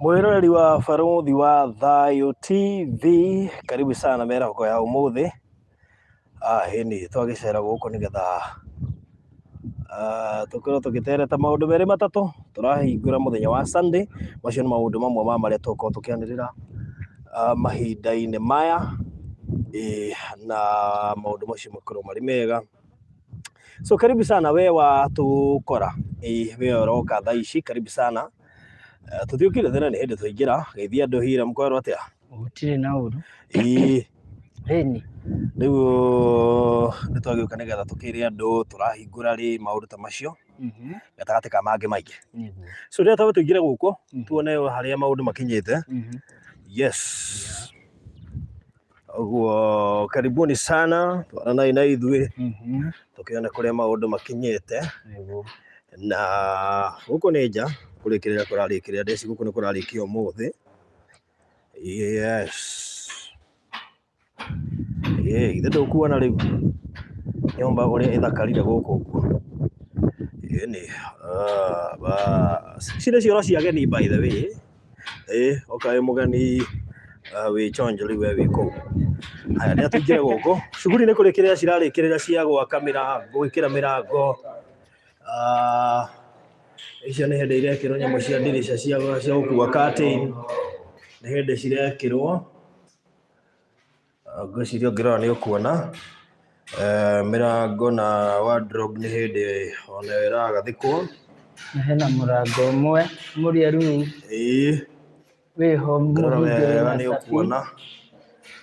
Mwĩroreri wa Barũthi wa Thayũ TV, karibu sana mĩarahũko ya ũmũthĩ. Ĩni twagĩcera gũkũ nĩgetha tũkorwo tũgĩtereta maũndũ merĩ matatũ. Tũrahingũra mũthenya wa Sunday, macio nĩ maũndũ mamwe ma marĩa tũgũkorwo tũkĩanĩrĩra mahinda-inĩ maya, ĩĩ na maũndũ macio makorwo marĩ mega. So karibu sana we watũkora, ĩĩ we ũroka thaa ici, karibu sana. Tũtiũkire tene nĩ hĩndĩ twaingĩra, geithia andũ Hiram kwerwo atĩa? Gũtirĩ na ũru. Ĩĩ. Ĩni. Rĩu nĩ twagĩũka nĩgetha tũkĩre andũ tũrahingũra rĩ maũndũ ta macio gatagatĩ ka mangĩ maingĩ. Nĩguo. So rĩrĩa twambe tũingĩre gũkũ tuone harĩa maũndũ makinyĩte. Yes. Ũguo karibuni sana twaranai na ithuĩ tũkĩone kũrĩa maũndũ makinyĩte. Nĩguo. Na gũkũ nĩ nja kũrĩkĩrĩria kũrarĩkĩrĩria ndeci gũkũ nĩ kũrarĩkia ũmũthĩ. Yes. Ĩĩ githĩ ndũkuona rĩu nyũmba ũrĩa ĩthakarire gũkũ ũguo. Ĩni ah, bas. Ici nĩ cioro cia ageni by the way. Ĩĩ oka wĩ mũgeni wĩ chonjo rĩu we wĩ kũu. Haya rĩrĩa tũingĩre gũkũ, cuguri nĩ kũrĩkĩrĩra cirarĩkĩrĩra cia gwaka mĩrango, gwĩkĩra mĩrango. Icio nĩ hĩndĩ irekĩrwo nyamũ cia ndirica cia cia gũkua curtain, nĩ hĩndĩ cirekĩrwo. Ngwĩciria ũngĩrora nĩ ũkuona. Mĩrango na wardrobe nĩ hĩndĩ onayo ĩragathĩkwo. Na hena mũrango ũmwe mũrĩa rĩu Ĩĩ. wĩho Ũngĩrora mũhinge wega wĩna nĩ cabi. ũkuona.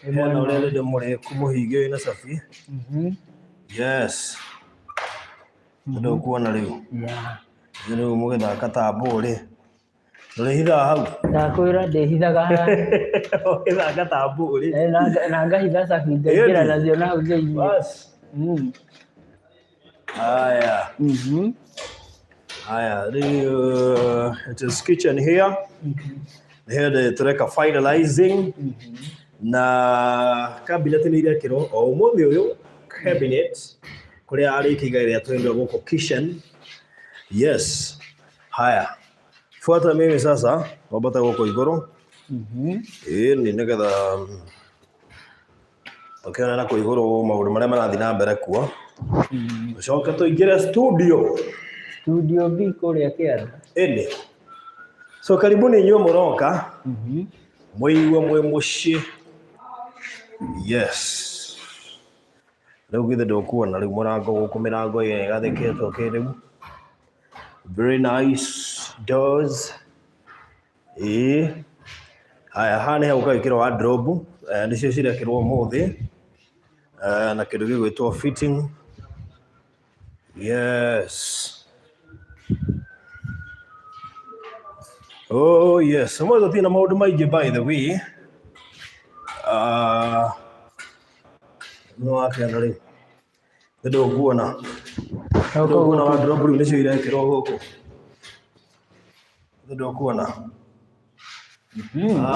Hena ũrĩa rĩndĩ mũrĩku mũhinge wĩna cabi. Yes. Ndũkuona rĩu. Yeah. Rĩu mũgĩthaka ta mbũrĩ. Ndũrĩhithaga hau? Ndakwĩra ndĩhithaga haha. Ũgĩthaka ta mbũrĩ. Eh, na ngahitha cabi ngaingĩra Ĩni. nacio na hau thĩinĩ. Bas. Haya. Haya, rĩu it is kitchen here. Nĩ hĩndĩ tũreka finalizing na cabinet nĩ irekĩrwo o ũmũthĩ ũyũ cabinet kũrĩa arĩkia ĩrĩa twendwa gũkũ kitchen. Yes. Haya. Fuata mimi sasa wambate gũkũ igũrũ. Ĩĩ nĩ nĩgetha tũkĩone na kũ igũrũ maũndũ marĩa marathiĩ na mbere kuo. Tũcoke tũingĩre studio. Studio B kũrĩa kĩanda. Ĩndĩ. So karibuni inyuĩ mũroka. Mũigue mwĩ mũciĩ. Yes. Rĩu githĩ ndũkuona rĩu mũrango gũkũ mĩrango ĩyo ĩgathĩkĩtwo kĩrĩu. Very nice doors. Ĩĩ. Haya, haha nĩ hegũka gwĩkĩrwo wardrobe, nĩcio cirekĩrwo ũmũthĩ, na kĩndũ gĩgwĩtwo fitting. Yes. Oh yes, ũmũthĩ tũtirĩ na maũndũ maingĩ by the way. Nĩ wakĩona rĩu. Nĩ ndũkuona. Ndũkuona wardrobe rĩu nĩcio irekĩrwo gũkũ. Nĩ ndũkuona.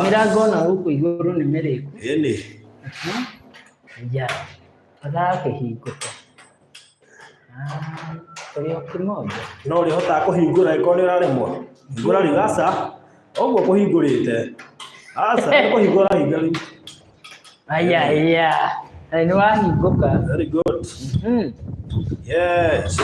Mĩrango ona gũkũ igũrũ nĩ mĩrĩku. Ĩni. Ya, agakĩhingũka. Ah, Kũrĩ o kĩmoja. No ũrĩhotaga kũhingũra ĩkorwo nĩ ũraremwo. Hingũra rĩu aca. Ũguo kũhingũrĩte. Aca, nĩ kũhingũra hinga rĩu. Aya, aya. Na nĩ wahingũka. Very good. Yes.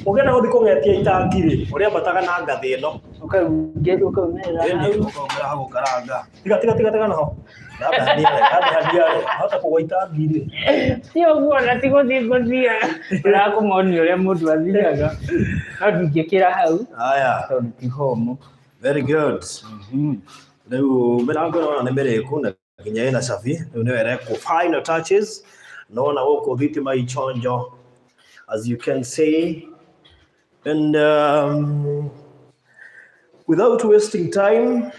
Ũngĩenda gũthiĩ kũgetia itangi rĩ, ũrĩambataga na ngathĩ ĩno. Ũkaumĩrĩra Ĩni, hau. ũkaumĩra hau ũkaranga. Tiga, tiga, tiga, tiga naho. Ndambe haniare, ndambe haniare. Hota kũgwa itangi rĩ. Ti ũguo na ti gũthiĩ ngũthiaga. Ũrakũmonia ũrĩa mũndũ athiaga. No ndingĩkĩra hau Haya. tondũ ti homũ. Very good. Rĩu mĩrango ĩno nĩ mĩrĩku na nginya ĩna cabi, rĩu nĩyo ĩrekwo final touches. Nona gũkũ thitima ichonjo as you can see and without wasting time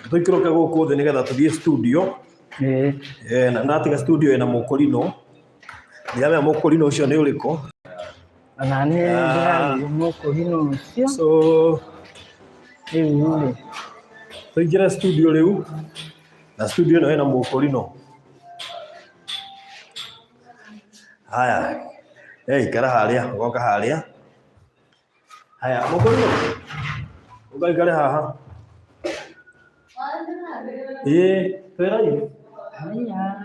tũikũrũke gũkũ thĩ nĩgetha tũthiĩ studio. Ĩĩ. Na ndatiga studio ĩna mũkũrinũ, ndiramenya mũkũrinũ ũcio nĩ ũrĩkũ. Ona nĩ ndĩrarigwo mũkũrinũ ũcio. So Rĩu rĩ. Tũingĩre studio rĩu na studio ĩno ĩna mũkũrinũ. Haya, ikara harĩa, ũgoka harĩa. Haya, mũkũrinũ. Ũgaikare haha. Ĩĩ, twĩra. Haya.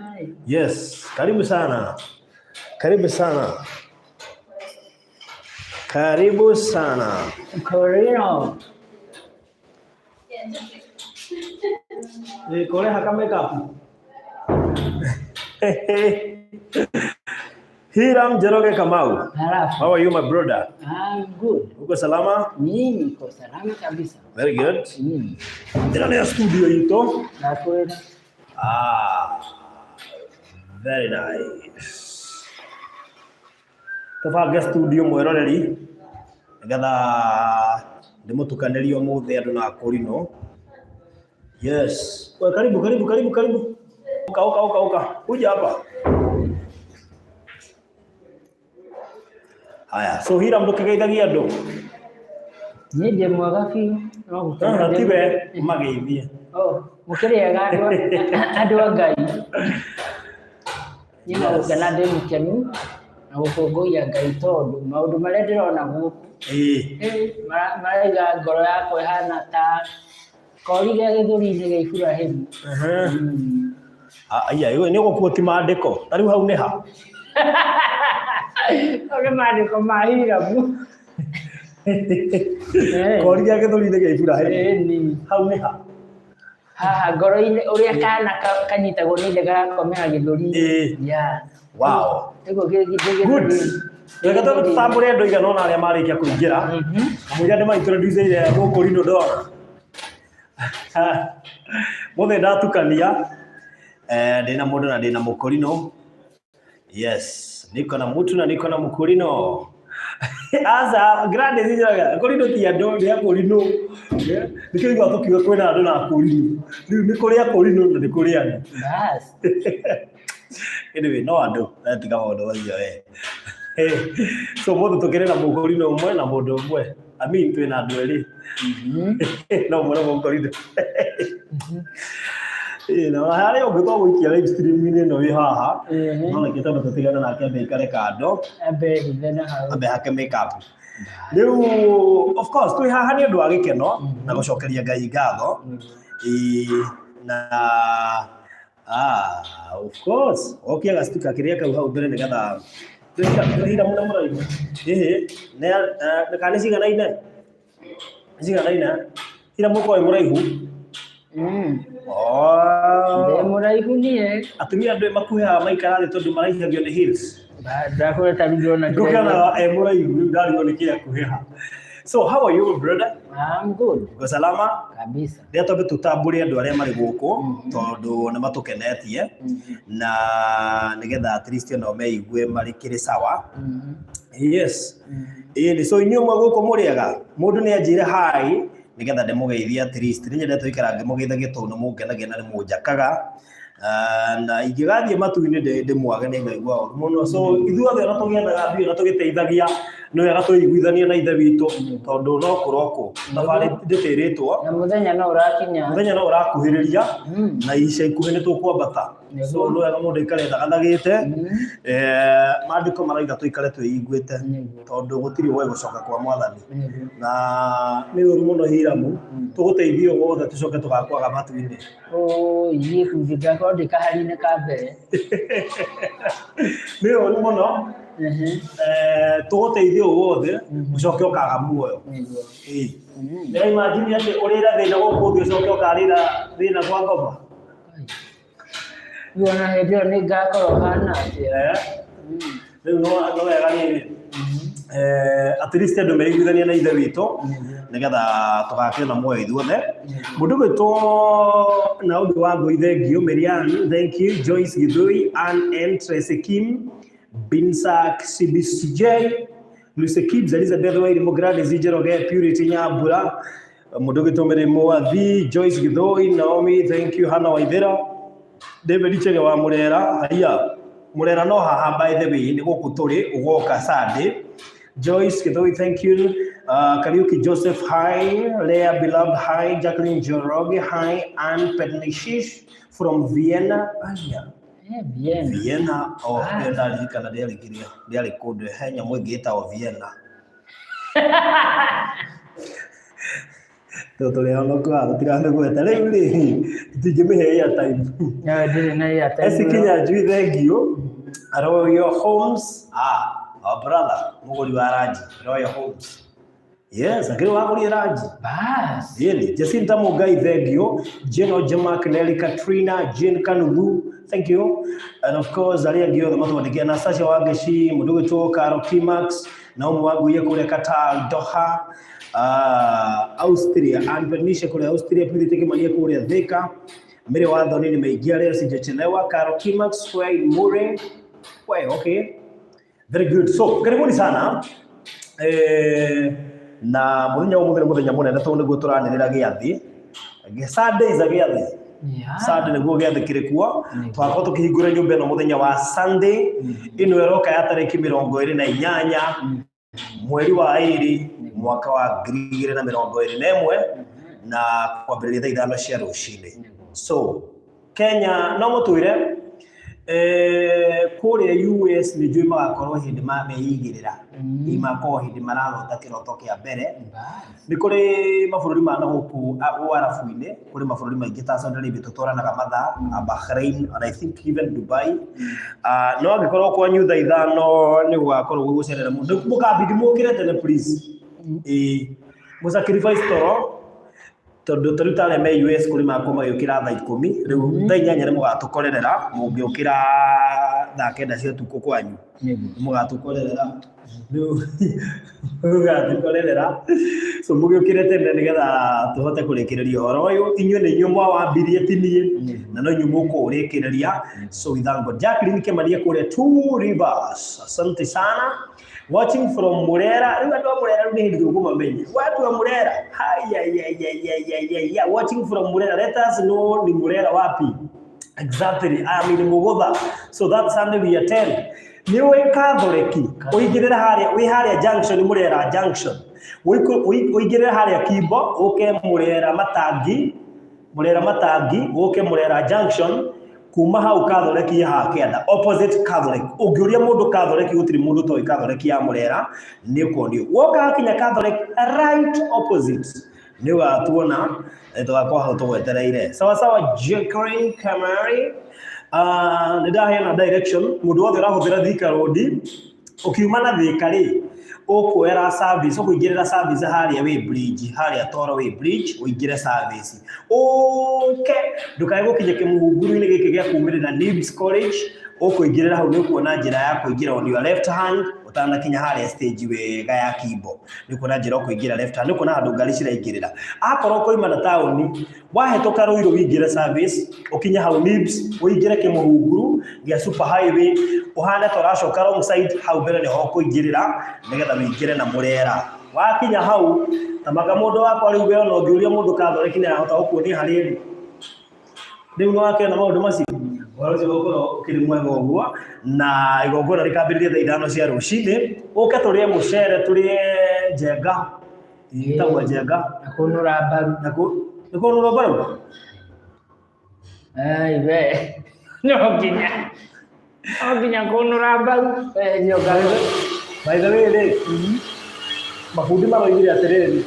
Yes, karibu sana. Karibu sana. Karibu sana. Korino. Eh, kore haka makeup. Hiram Njoroge Kamau. Halafu. How are you, my brother? I'm good. Uko salama? Mimi niko salama kabisa. Very good. Ĩno nĩyo studio itũ. Nakwĩra. Ah, very nice. Tũbange studio mwĩroreri nĩgetha ndĩmũtukanĩrie ũmũthĩ andũ na akũrinũ. Yes. We, karibu karibu karibu karibu. Uka uka uka uka. Kuja hapa. Haya, so Hiram ndũkĩgeithagia andũ. Niĩ ndĩ mwega biũ. No gũkena Ah, ndĩ- tiwe mageithie. Oh, mũkĩrĩega andũ a Ngai. Niĩ no gũkena ndĩ mũkenu na gũkũngũiya Ngai tondũ maũndũ marĩa ndĩrona gũkũ Ĩĩ. Maraiga ngoro yakwa ĩhana ta kori gĩa gĩthũri-inĩ gĩa Iburahĩmu. Ehe. Ah, aya, iwe nĩ ũgũkuoti maandĩko. Ta rĩu hau nĩ ha? Hau nĩ maandĩko ma Hiramu. Kori gĩa gĩthũri-inĩ gĩa Iburahĩmu. Ĩni. Hau nĩ ha? Haha ngoro-inĩ ũrĩa kana kanyitagwo nĩ ithe gagakomera gĩthũri-inĩ. Ĩĩ. Yeah. Wow. Nĩguo gĩ- Good. gĩthũri-inĩ. Reke twambe tũtambũre andũ aigana ũna arĩa marĩkia kũingĩra. Kamũira ndĩmaintroduce gũkũ Rino Dora. Mũthĩ ndatukania. Eh, ndĩna mũndũ na ndĩna mũkũrinũ. Yes, niko na mtu na niko na mũkũrinũ. Aca, Gladys njaraga, kũrinũ ti andũ, nĩ akũrinũ. Nĩkĩo igua tũkiuga kwĩna andũ na akũrinũ. Rĩu nĩ kũrĩ akũrinũ na nĩ kũrĩ andũ. Bas. Anyway, no andũ, tiga maũndũ macio we. So mũndũ tũkĩrĩ na mũkũrinũ ũmwe na mũndũ ũmwe. I mean twĩna andũ erĩ. No ũmwe na mũkũrinũ. Ĩĩ, na harĩa ũngĩ twagũikia live stream-inĩ ĩno ĩ haha. No reke twambe tũtigane nake ambe aikare kando, Ambe hithe na hau. ambe hake makeup. Rĩu of course twĩ haha nĩ ũndũ wa gĩkeno na gũcokeria Ngai ngatho. Ĩĩ, na of course okia gastuka kĩrĩa kau hau mbere nĩgetha hira mũno mũraihu. Ĩhĩ, nĩ kana nĩ ciganaine? Nĩ ciganaine? Hira mũkorwo wĩ mũraihu. Oh. Ndĩ mũraihu niĩ. Atumia andũ makuhĩhaga maikara thĩ tondũ maraihagio nĩ heels. Ndakwĩra ta rĩu ndĩrona Ngũkĩona e mũraihu rĩu ndarigwo nĩ kĩrĩa akuhĩha. So how are you, brother? I'm good. Uko salama? Kabisa. Rĩrĩa twambe tũtambũre andũ arĩa marĩ gũkũ tondũ nĩ matũkenetie na nĩgetha at least onao meigue marĩ kĩrĩ sawa. Yes. Ĩĩ so inyuĩ mwe gũkũ mũrĩega mũndũ nĩ anjĩre hi nĩgetha ndĩmũgeithie at least nĩ nyendete gũikara ngĩmũgeithagia tondũ nĩ mũngenagia na nĩ mũnjakaga. Ah, na ingĩgathiĩ matu-inĩ ndĩmwage nĩ ngaigua ũru mũno. So ithuothe ona tũgĩethaga mbia na tũgĩteithagia nĩ wega twĩiguithanie na ithe witũ tondũ no kũrokwo thabarĩ ndĩtĩrĩtwo. Na mũthenya no ũrakinya. Mũthenya no ũrakuhĩrĩria na ica ikuhĩ nĩ tũkwambata. So nĩ wega mũndũ aikare ethagathagĩte. Eh, maandĩko marauga tũikare twĩiguĩte tondũ gũtirĩ ũĩ gũcoka kwa mwathani na nĩ ũru mũno Hiramu tũgũteithio wothe tũcoke tũgakwaga matu-inĩ. Oh, ithiĩ kuthi ngakorwo ndĩ kahari-inĩ ka mbere. Nĩ ũru mũno. Eh, tũgũteithio wothe ũcoke ũkaga muoyo. Nĩguo. Ĩĩ. Nĩ imagine atĩ ũrĩra thĩna gũkũ thĩ ũcoke ũkarĩra thĩna kwa ngoma. Rĩu ona hĩndĩ ĩyo nĩ ngakorwo hana atĩa. Eh, rĩu no wega rĩrĩ at least andũ meiguithanie na ithe witũ nĩgetha tũgakĩona muoyo ithuothe. Mũndũ gwĩtwo na ũndũ wa ngũi, thank you Marian, thank you Joyce Githui, Ann N Tracy Kim, Binsak CBCJ, Lucy Gibbs, Elizabeth Wairimu, Gladys Njoroge, Purity Nyambura, mũndũ gwĩtwo Mary Mwathi, Joyce Githui, Naomi, thank you Hannah Waithera, David Chege wa Murera, haiya Murera no haha by the way nĩ gũkũ tũrĩ ũgoka Sunday. Joyce Githui, thank you. Kariuki Joseph, hi. Leah Beloved, hi. Jacqueline Njoroge, hi. Ann Petnishish from Vienna. Aya. Eh, Vienna. Vienna, oh, ĩyo ndaririkana ndĩarĩ kĩrĩa, ndĩarĩ kũndũ, he nyamũ ĩngĩ ĩtagwo Vienna. Tũrĩ honoku haha tũtiramĩgweta rĩu rĩ, tũtingĩmĩhe airtime. Na ndĩrĩ na airtime. Esi Kinyanjui, thank you. Royal Homes, ah, our brother, mũgũri wa ranji, Royal Homes. Yes, akĩrĩ wagũrire ranji. Bas. Really? Jacinta Mugai, thank you. Jane Ojemak, Nelly Katrina, Jane Kanuthu, thank you. And of course, arĩa angĩ othe matwandĩkĩra, Anastasia Wangeci, mũndũ ũgwĩtwo Caro Kimax, Naomi Wanguiye kũrĩa Qatar, Doha, Austria, Ann Bernice kũrĩa Austria, Purity Kĩmania kũrĩa Thika, Mary Wathoni nimeingia leo sijachelewa, Caro Kimax, Wayne Mure. We, okay. Very good. So, karibuni sana. Na muthenya ũmũthĩ nĩ mũthenya mũnene tondũ nĩguo tũranĩrĩra gĩathĩ. Sunday is a gĩathĩ. Sunday nĩguo gĩathĩ kĩrĩ kuo. Twakorwo tũkĩhingũra nyũmba ĩno mũthenya wa Sunday. Ĩno ĩroka ya tarĩki 28 mweri wa 2 mwaka wa 2021 na kwambĩrĩria thaa 5 cia rũcinĩ. So, Kenya no mũtwĩre kũrĩa US nĩ njũĩ magakorwo hĩndĩ meigĩrĩra, magakorwo hĩndĩ mararota kĩroto kĩa mbere. Nĩ kũrĩ mabũrũri ma na gũkũ Ũarabu-inĩ, kũrĩ mabũrũri maingĩ ta Saudi Arabia tũtwaranaga mathaa, Bahrain and I think even Dubai. No angĩkorwo kwanyu thaa 5 nĩ gũgakorwo gwĩ gũcerera mũno, mũkambindi mũkĩre tene please. Ĩĩ, mũ sacrifice toro tondũ ta rĩu ta arĩa me US kũrĩ magakorwo magĩũkĩra thaa 10, rĩu thaa 8 nĩ mũgatũkorerera, mũngĩũkĩra thaa 9 cia ũtukũ kwanyu nĩ mũgatũkorerera, rĩu mũgatũkorerera. So mũgĩũkĩre tene nĩgetha tũhote kũrĩkĩrĩria ũhoro ũyũ. Inyuĩ nĩ inyuĩ mwawambirie, ti niĩ, na no inyuĩ mũkũũrĩkĩrĩria. So we thank God. Jacqueline Kĩmania kũrĩa Two Rivers, asante sana. Watching from Murera, rĩu andũ a Murera rĩu nĩ hĩndĩ tũkũmamenya. Watu wa Murera, haya, watching from Murera, let us know ni Murera wapi. Exactly, I am in Mugutha. So that Sunday we attend. Nĩ ũĩ Catholic, ũingĩrĩre harĩa, wĩ harĩa junction, Murera junction. Ũingĩrĩre harĩa Kimbo, ũke Murera Matangi, Murera Matangi, ũke Murera junction, kuma hau Catholic ya haha kĩanda, opposite Catholic. Ũngĩũria mũndũ Catholic, gũtirĩ mũndũ ũtoĩ Catholic ya Murera, nĩ ũkuonio. Woka hakinya Catholic, right opposite, nĩ ũgatuona, tũgakorwo hau tũgwetereire. Sawa sawa, Jacqueline Kamari. Nĩ ndaheana direction, mũndũ wothe ũrahũthĩra Thika Road, ũkiuma na Thika rĩ, ũkuoera service, ũkũingĩrĩra service harĩa Way Bridge, harĩa Toro Way Bridge, ũingĩre service. Ũke, ndũkae gũkinya kĩmũhunguru-inĩ gĩkĩ gĩa kumĩrĩra Nibs College, ũkũingĩrĩra hau nĩ ũkuona njĩra ya kũingĩra on your left hand, ũtanakinya harĩa stage wega ya Kimbo. Nĩ ũkuona njĩra ũkũingĩra left hand, nĩ ũkuona handũ ngari ciraingĩrĩra. Akorwo ũkoima na taũni, wahĩtũka Ruiru ũingĩre service, ũkinye hau Nibs, ũingĩre kĩmũhunguru gĩa super highway, ũhane ta ũracoka wrong side, hau mbere nĩho ũkũingĩrĩra nĩgetha ũingĩre na Murera. Wakinya hau, tamaka mũndũ wakwa rĩu we ona ũngĩũria mũndũ Catholic nĩ arahota gũkuonia harĩa ĩrĩ. Rĩu nĩ wakĩona maũndũ macio, ũhoro ũcio ũgũkorwo ũkĩrĩ mwega ũguo, na igongona rĩkambĩrĩria thaa 5 cia rũcinĩ, ũke tũrĩe mũcere, tũrĩe njenga, ĩtagwo njenga. Na kũnũra mbaru. Na nĩ kũnũra mbaru? Ai we, no nginya. No nginya kũnũra mbaru. We nyoka. By the way rĩ, mabundi maroigire atĩrĩrĩ,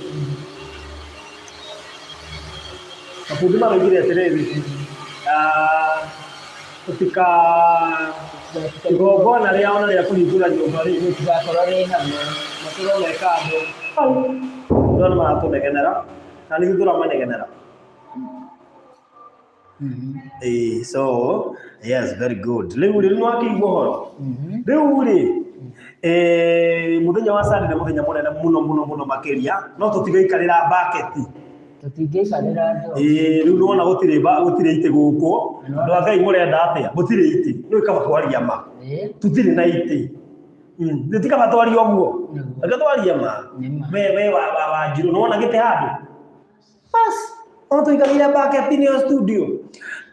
mabundi maroigire atĩrĩrĩ, tũtika igongona rĩao na rĩa kũhingũra nyũmba rĩ, Rĩtigakorwo rĩ hamwe. Makorwo me kando. Hau. Andũ nĩ maratũnegenera, na nĩ ithuĩ tũramanegenera. So, yes, very good. Rĩu rĩ, nĩ wakĩigua ũhoro? Rĩu rĩ, mũthenya wa Sunday nĩ mũthenya mũnene mũno mũno mũno makĩria, no tũtigaikarĩra baketi. Tũtingĩikarĩra ndoo. Rĩu nĩwona gũtirĩ itĩ gũkũ. Andũ a Ngai mũrenda atĩa? Gũtirĩ itĩ. Rĩu kaba kwaria ma. Tũtirĩ na itĩ. Nĩ ti kaba twarie ũguo. Reke twarie ma. Nĩ ma. We wa Wanjirũ, nĩwona gĩtĩ handũ? Bas, ona tũikarĩire baketi nĩyo studio.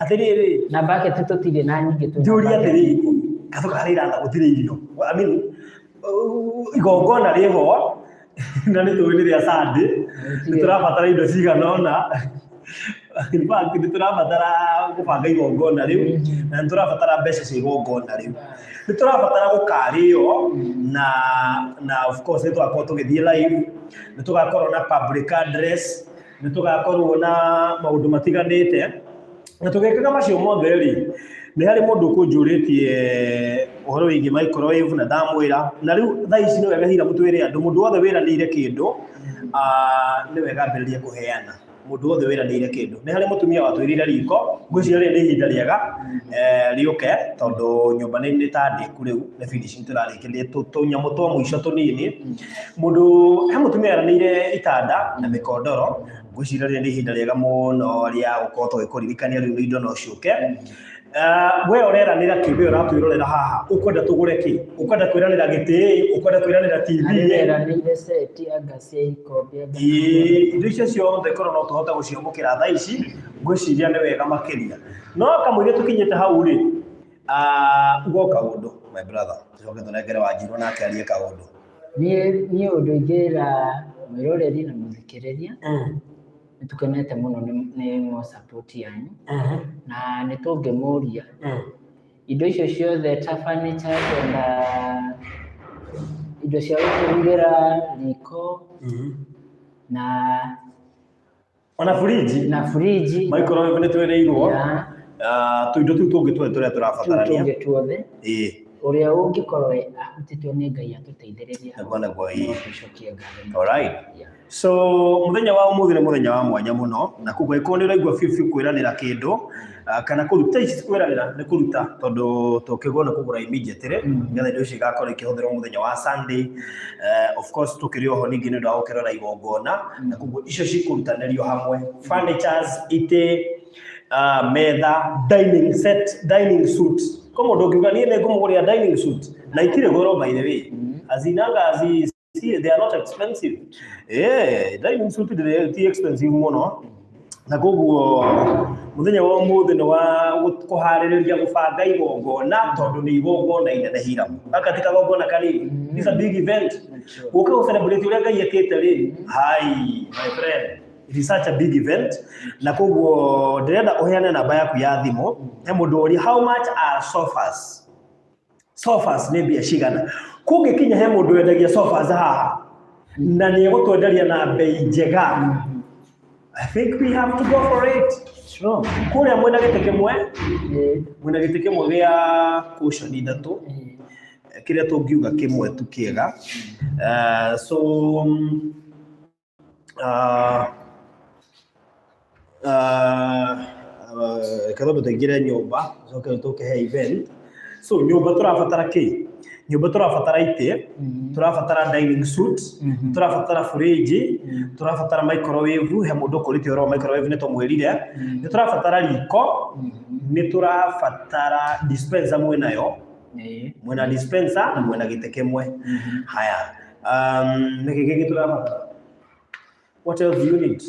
Atĩrĩrĩ. Na baketi tũtirĩ na nyingĩ twĩna Njũrie baketi. atĩrĩrĩ, gatũkarĩra na gũtirĩ irio. I mean, igongona rĩho, na nĩ tũĩ nĩ rĩa Sunday, nĩ tũrabatara indo cigana ũna. In fact, nĩ tũrabatara gũbanga igongona rĩu, na nĩ tũrabatara mbeca cia igongona rĩu. Nĩ tũrabatara gũkarĩo, na of course nĩ tũgakorwo tũgĩthiĩ live, nĩ tũgakorwo na public address, Nĩ tũgakorwo na maũndũ matiganĩte. Na tũgĩkaga macio mothe rĩ, nĩ harĩ mũndũ ũkũnjũrĩtie ũhoro wĩgiĩ microwave na ndamwĩra. Na rĩu thaa ici nĩ wega hira mũtwĩre andũ, mũndũ wothe wĩranĩire kĩndũ, nĩ wega ambĩrĩrie kũheana. Mũndũ wothe wĩranĩire kĩndũ. Nĩ harĩ mũtumia watwĩrĩire riko, ngwĩciria rĩrĩ nĩ ihinda rĩega rĩũke tondũ nyũmba nĩ ta ndĩku rĩu, nĩ finishing tũrarĩkĩrĩria tũnyamũ twa mũico tũnini. Mũndũ, he mũtumia weranĩire itanda na mĩkondoro, ngwĩciria rĩrĩ nĩ ihinda rĩega mũno rĩa gũkorwo tũgĩkũririkania rĩu indo no ciũke. We ũreranĩra kĩ? We ũratwĩrorera haha, ũkwenda tũgũre kĩ? Ũkwenda kwĩranĩra gĩtĩ? Ũkwenda kwĩranĩra TV? Areranĩire seti anga cia ikombe anga. Ĩĩ, indo icio ciothe korwo no tũhote gũciamũkĩra thaa ici, ngwĩciria nĩ wega makĩria. No kamũira tũkinyĩte hau rĩ, uga o kaũndũ my brother, tũcoke tũnengere Wanjirũ nake arie kaũndũ. Niĩ ũndũ ingĩra mwĩroreri na mũthikĩrĩria, nĩ tũkenete mũno nĩ support yanyu, na nĩ tũngĩmũria indo icio ciothe ta furnitures and indo cia gũkĩrugĩra riko na Ona fridge, na fridge, microwave nĩ twĩrĩirwo, tũindo tũu tũngĩ tuothe tũrĩa tũu tũrabatarania. Tũngĩ tuothe, ũrĩa ũngĩkorwo ahutĩtio nĩ Ngai atũteithĩrĩrie hau, Nĩguo, nĩguo, ĩĩ. No tũcokie ngatho. Alright. Yeah. So mũthenya wa ũmũthĩ nĩ mũthenya wa mwanya mũno, na koguo angĩkorwo nĩ ũraigua biũ biũ kwĩranĩra kĩndũ, kana kũruta ici ti kwĩranĩra, nĩ kũruta, tondũ tũkĩgwo nĩ kũgũra immediately nĩgetha indo icio igakorwo ikĩhũthĩrwo mũthenya wa Sunday. Of course tũkĩrĩ oho ningĩ nĩ ũndũ wa gũkĩrora igongona, na koguo icio cikũrutanĩrio hamwe, furnitures, itĩ, metha, dining set, dining suit. Ko mũndũ ũngiuga niĩ nĩ ngũmũgũrĩra dining suit, na itirĩ goro by the way, azinanga azi see, they are not expensive. Dining suit ndĩrĩ ti expensive mũno, na koguo mũthenya wa ũmũthĩ nĩ wa kũharĩrĩria gũbanga igongona, tondũ nĩ igongona inene hiramu gaka ti kagongona kanini. It's a big event. Gũka gũ celebrate ũrĩa Ngai ekĩte rĩ, hi my friend, it is such a big event, na koguo ndĩrenda ũheane namba yaku ya thimũ. He mũndũ ũria, "How much are sofas?" Sofas nĩ mbia cigana? Kũngĩkinya he mũndũ wendagia sofas haha na nĩ egũtwenderia na mbei njega, I think we have to go for it. Sure. Kũrĩa mwena gĩtĩ kĩmwe, mwena gĩtĩ kĩmwe gĩa cushion ithatũ, kĩrĩa tũngiuga kĩmwe tu kĩega. So reke twambe tũingĩre nyũmba, tũcoke tũkĩhe event. So nyũmba tũrabatara kĩ? Nyũmba tũrabatara itĩ, tũrabatara dining suit, tũrabatara fridge, tũrabatara microwave. He mũndũ ũkũrĩtie ũhoro wa microwave, nĩ tũmwĩrire. Nĩ tũrabatara riko, nĩ tũrabatara dispenser, mwĩnayo, mwĩna dispenser na mwĩna gĩtĩ kĩmwe. Haya, nĩkĩ kĩngĩ tũrabatara? What else do you need?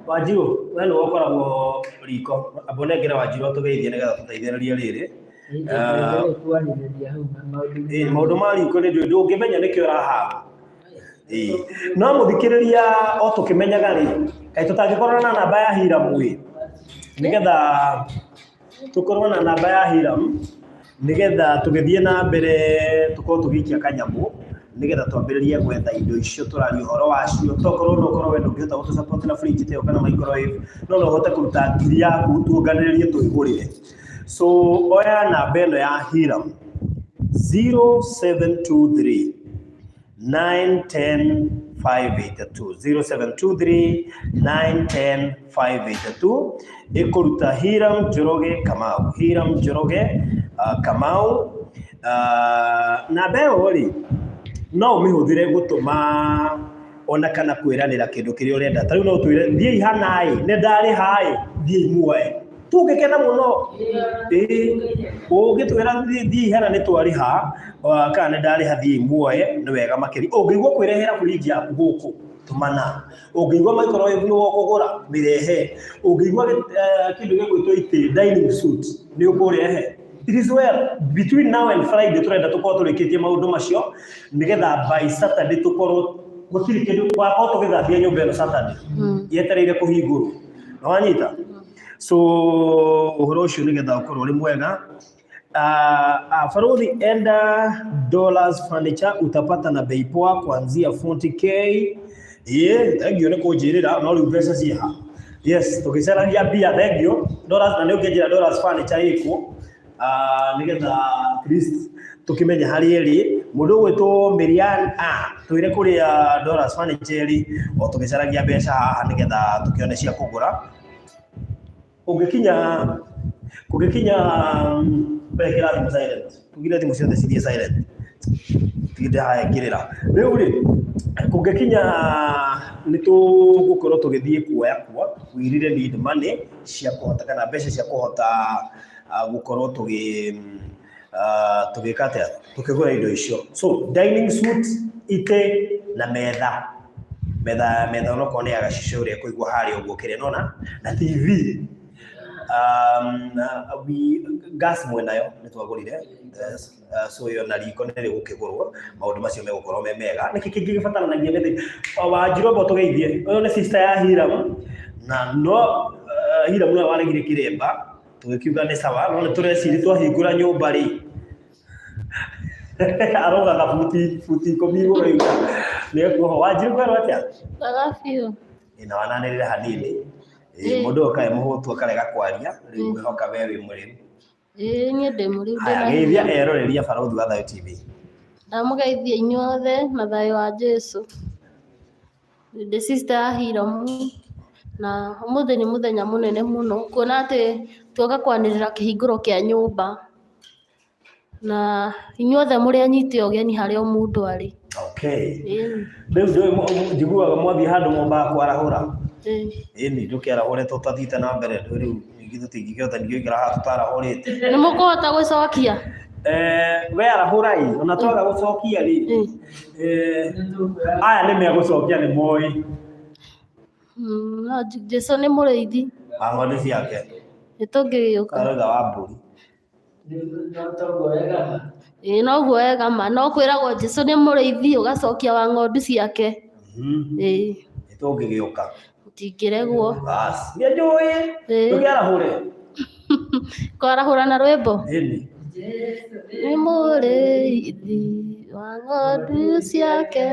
Wanjirũ, we nĩwe ũkoragwo riko, amba ũnengere Wanjirũ atũgeithie nĩgetha tũteithĩrĩrie rĩrĩ. Kwarĩrĩria hau maũndũ. Ĩĩ, maũndũ ma riko nĩ ndũĩ, ndũngĩmenya nĩkĩo ũrahama. Ĩĩ. No mũthikĩrĩria, o tũkĩmenyaga rĩ, kaĩ tũtangĩkorwo na namba ya Hiram ĩ, nĩgetha tũkorwo na namba ya Hiram, nĩgetha tũgĩthiĩ na mbere tũkorwo tũgĩikia kanyamũ, nĩgetha twambĩrĩrie gwetha indo icio tũraria ũhoro wacio. Tokorwo no ũkorwo we ndũngĩhota gũtũ support na fridge ta ĩyo kana microwave, no no ũhote kũruta ngiri yaku tuonganĩrĩrie twĩgũrĩre. So oya namba ĩno ya Hiram, 0723 910 582, 0723 910 582, ĩkũruta Hiram Njoroge Kamau, Hiram Njoroge Kamau. Namba ĩyo rĩ, no ũmĩhũthĩre gũtũma ona kana kwĩranĩra kĩndũ kĩrĩa ũrenda. Ta rĩu no ũtwĩre, "Thiĩi hanaĩ, nĩ ndarĩhaĩ, thiĩi muoe," tũngĩkena mũno. Ĩĩ, ũngĩtwĩra, "Thiĩi hana, nĩ twarĩha," kana, "Nĩ ndarĩha, thiĩi muoe," nĩ wega makĩria. Ũngĩigua kwĩrehera fridge yaku gũkũ, tũmana. Ũngĩigua microwave nĩ ũkũgũra, mĩrehe. Ũngĩigua kĩndũ gĩgwĩtwo itĩ, dining suit, nĩ ũkũrehe. It is well. Between now and Friday tũrenda tũkorwo tũrĩkĩtie maũndũ macio, nĩgetha by Saturday tũkorwo gũtirĩ kĩndũ, twakorwo tũgĩthambia nyũmba ĩno Saturday yetereire kũhingũrwo. Nĩ wanyita? So ũhoro ũcio nĩgetha ũkorwo ũrĩ mwega. Farodhi, enda dollars furniture utapata na bei poa kuanzia 40K. Ĩĩ, thengiũ nĩ kũnjĩrĩra, no rĩu mbeca ciĩha. Yes, tũgĩcaragia mbia, thengiũ. Dollars, na nĩ ũngĩnjĩra dollars furniture ĩkũ, nĩgetha at least tũkĩmenye harĩa ĩrĩ. Mũndũ ũgwĩtwo Miriam, twĩre kũrĩa dollars furniture ĩrĩ, o tũgĩcaragia mbeca haha nĩgetha tũkĩone cia kũgũra. Ũngĩkinya, kũngĩkinya, wekĩra thimũ silent, tugire thimũ ciothe cithiĩ silent, tinde haha ngĩrĩra. Rĩu rĩ, kũngĩkinya nĩ tũgũkorwo tũgĩthiĩ kuoya kuo, we really need money cia kũhota kana mbeca cia kũhota gũkorwo tũgĩka atĩa, tũkĩgũra indo icio. So dining suite, itĩ na metha. Metha, metha onokorwo nĩ ya gacicio ũrĩa ĩkũigwo harĩa ũguo kĩrĩa nona, na TV. We, gas mwĩnayo nĩ twagũrire, so ĩyo na riko nĩ rĩgũkĩgũrwo, maũndũ macio megũkorwo me mega. Nĩkĩ kĩngĩ gĩbataranagia nĩ Wanjiru amba ũtũgeithie. Ũyũ nĩ sister ya Hiram, na no Hiram nĩwe waregire kĩremba, tũgĩkiuga nĩ sawa, no nĩ tũreciria twahingũra nyũmba rĩ, arogaga buti buti ikũmi igũrũ rĩu nĩ ekuoho. Wanjiru kwerwo atĩa? Wega biũ. Ĩ, na wananĩrĩra hanini. Ĩ, mũndũ ũyũ kaĩ mũhũtu akarega kwaria, rĩu ngwĩhoka we wĩ mũrĩu. Ĩĩ niĩ ndĩ mũrĩu Haya, ndĩna geithia hinya. eroreri a Barũthi wa Thayũ TV. Ndamũgeithia inyuothe na thayũ wa Jesũ. Ndĩ sister ya Hiramu na ũmũthĩ nĩ mũthenya mũnene mũno kuona atĩ tuoka kwanĩrĩra kĩhingũro kĩa nyũmba na inyuothe mũrĩ anyite ũgeni harĩa o mũndũ arĩ. Okay. Ĩĩ. Rĩu ndũĩ njiguaga mwathiĩ handũ mwambaga kwarahũra. Ĩĩ. Ĩni ndũkĩarahũre tũtathiĩte na mbere ndũĩ rĩu ningĩ tũtingĩkĩhota ningĩ gũikara haha tũtarahũrĩte. Nĩ mũkũhota gũcokia? We arahũra ĩ, ona twaga gũcokia rĩ, aya nĩ megũcokia nĩ moĩ. No Jesũ nĩ mũrĩithi. Wa ng'ondu ciake. Nĩ tũngĩgĩũka. Arauga wa mbũri. Ĩĩ noguo wega ma, no kwĩragwo Jesũ nĩ mũrĩithi ũgacokia wa ng'ondu ciake. Ĩĩ. Nĩ tũngĩgĩũka. Mũtingĩregwo. Bas, nĩ njũĩ. Ĩĩ. Ndũkĩarahũre. Kwarahũra na rwĩmbo. Ĩni. Nĩ mũrĩithi wa ng'ondu ciake,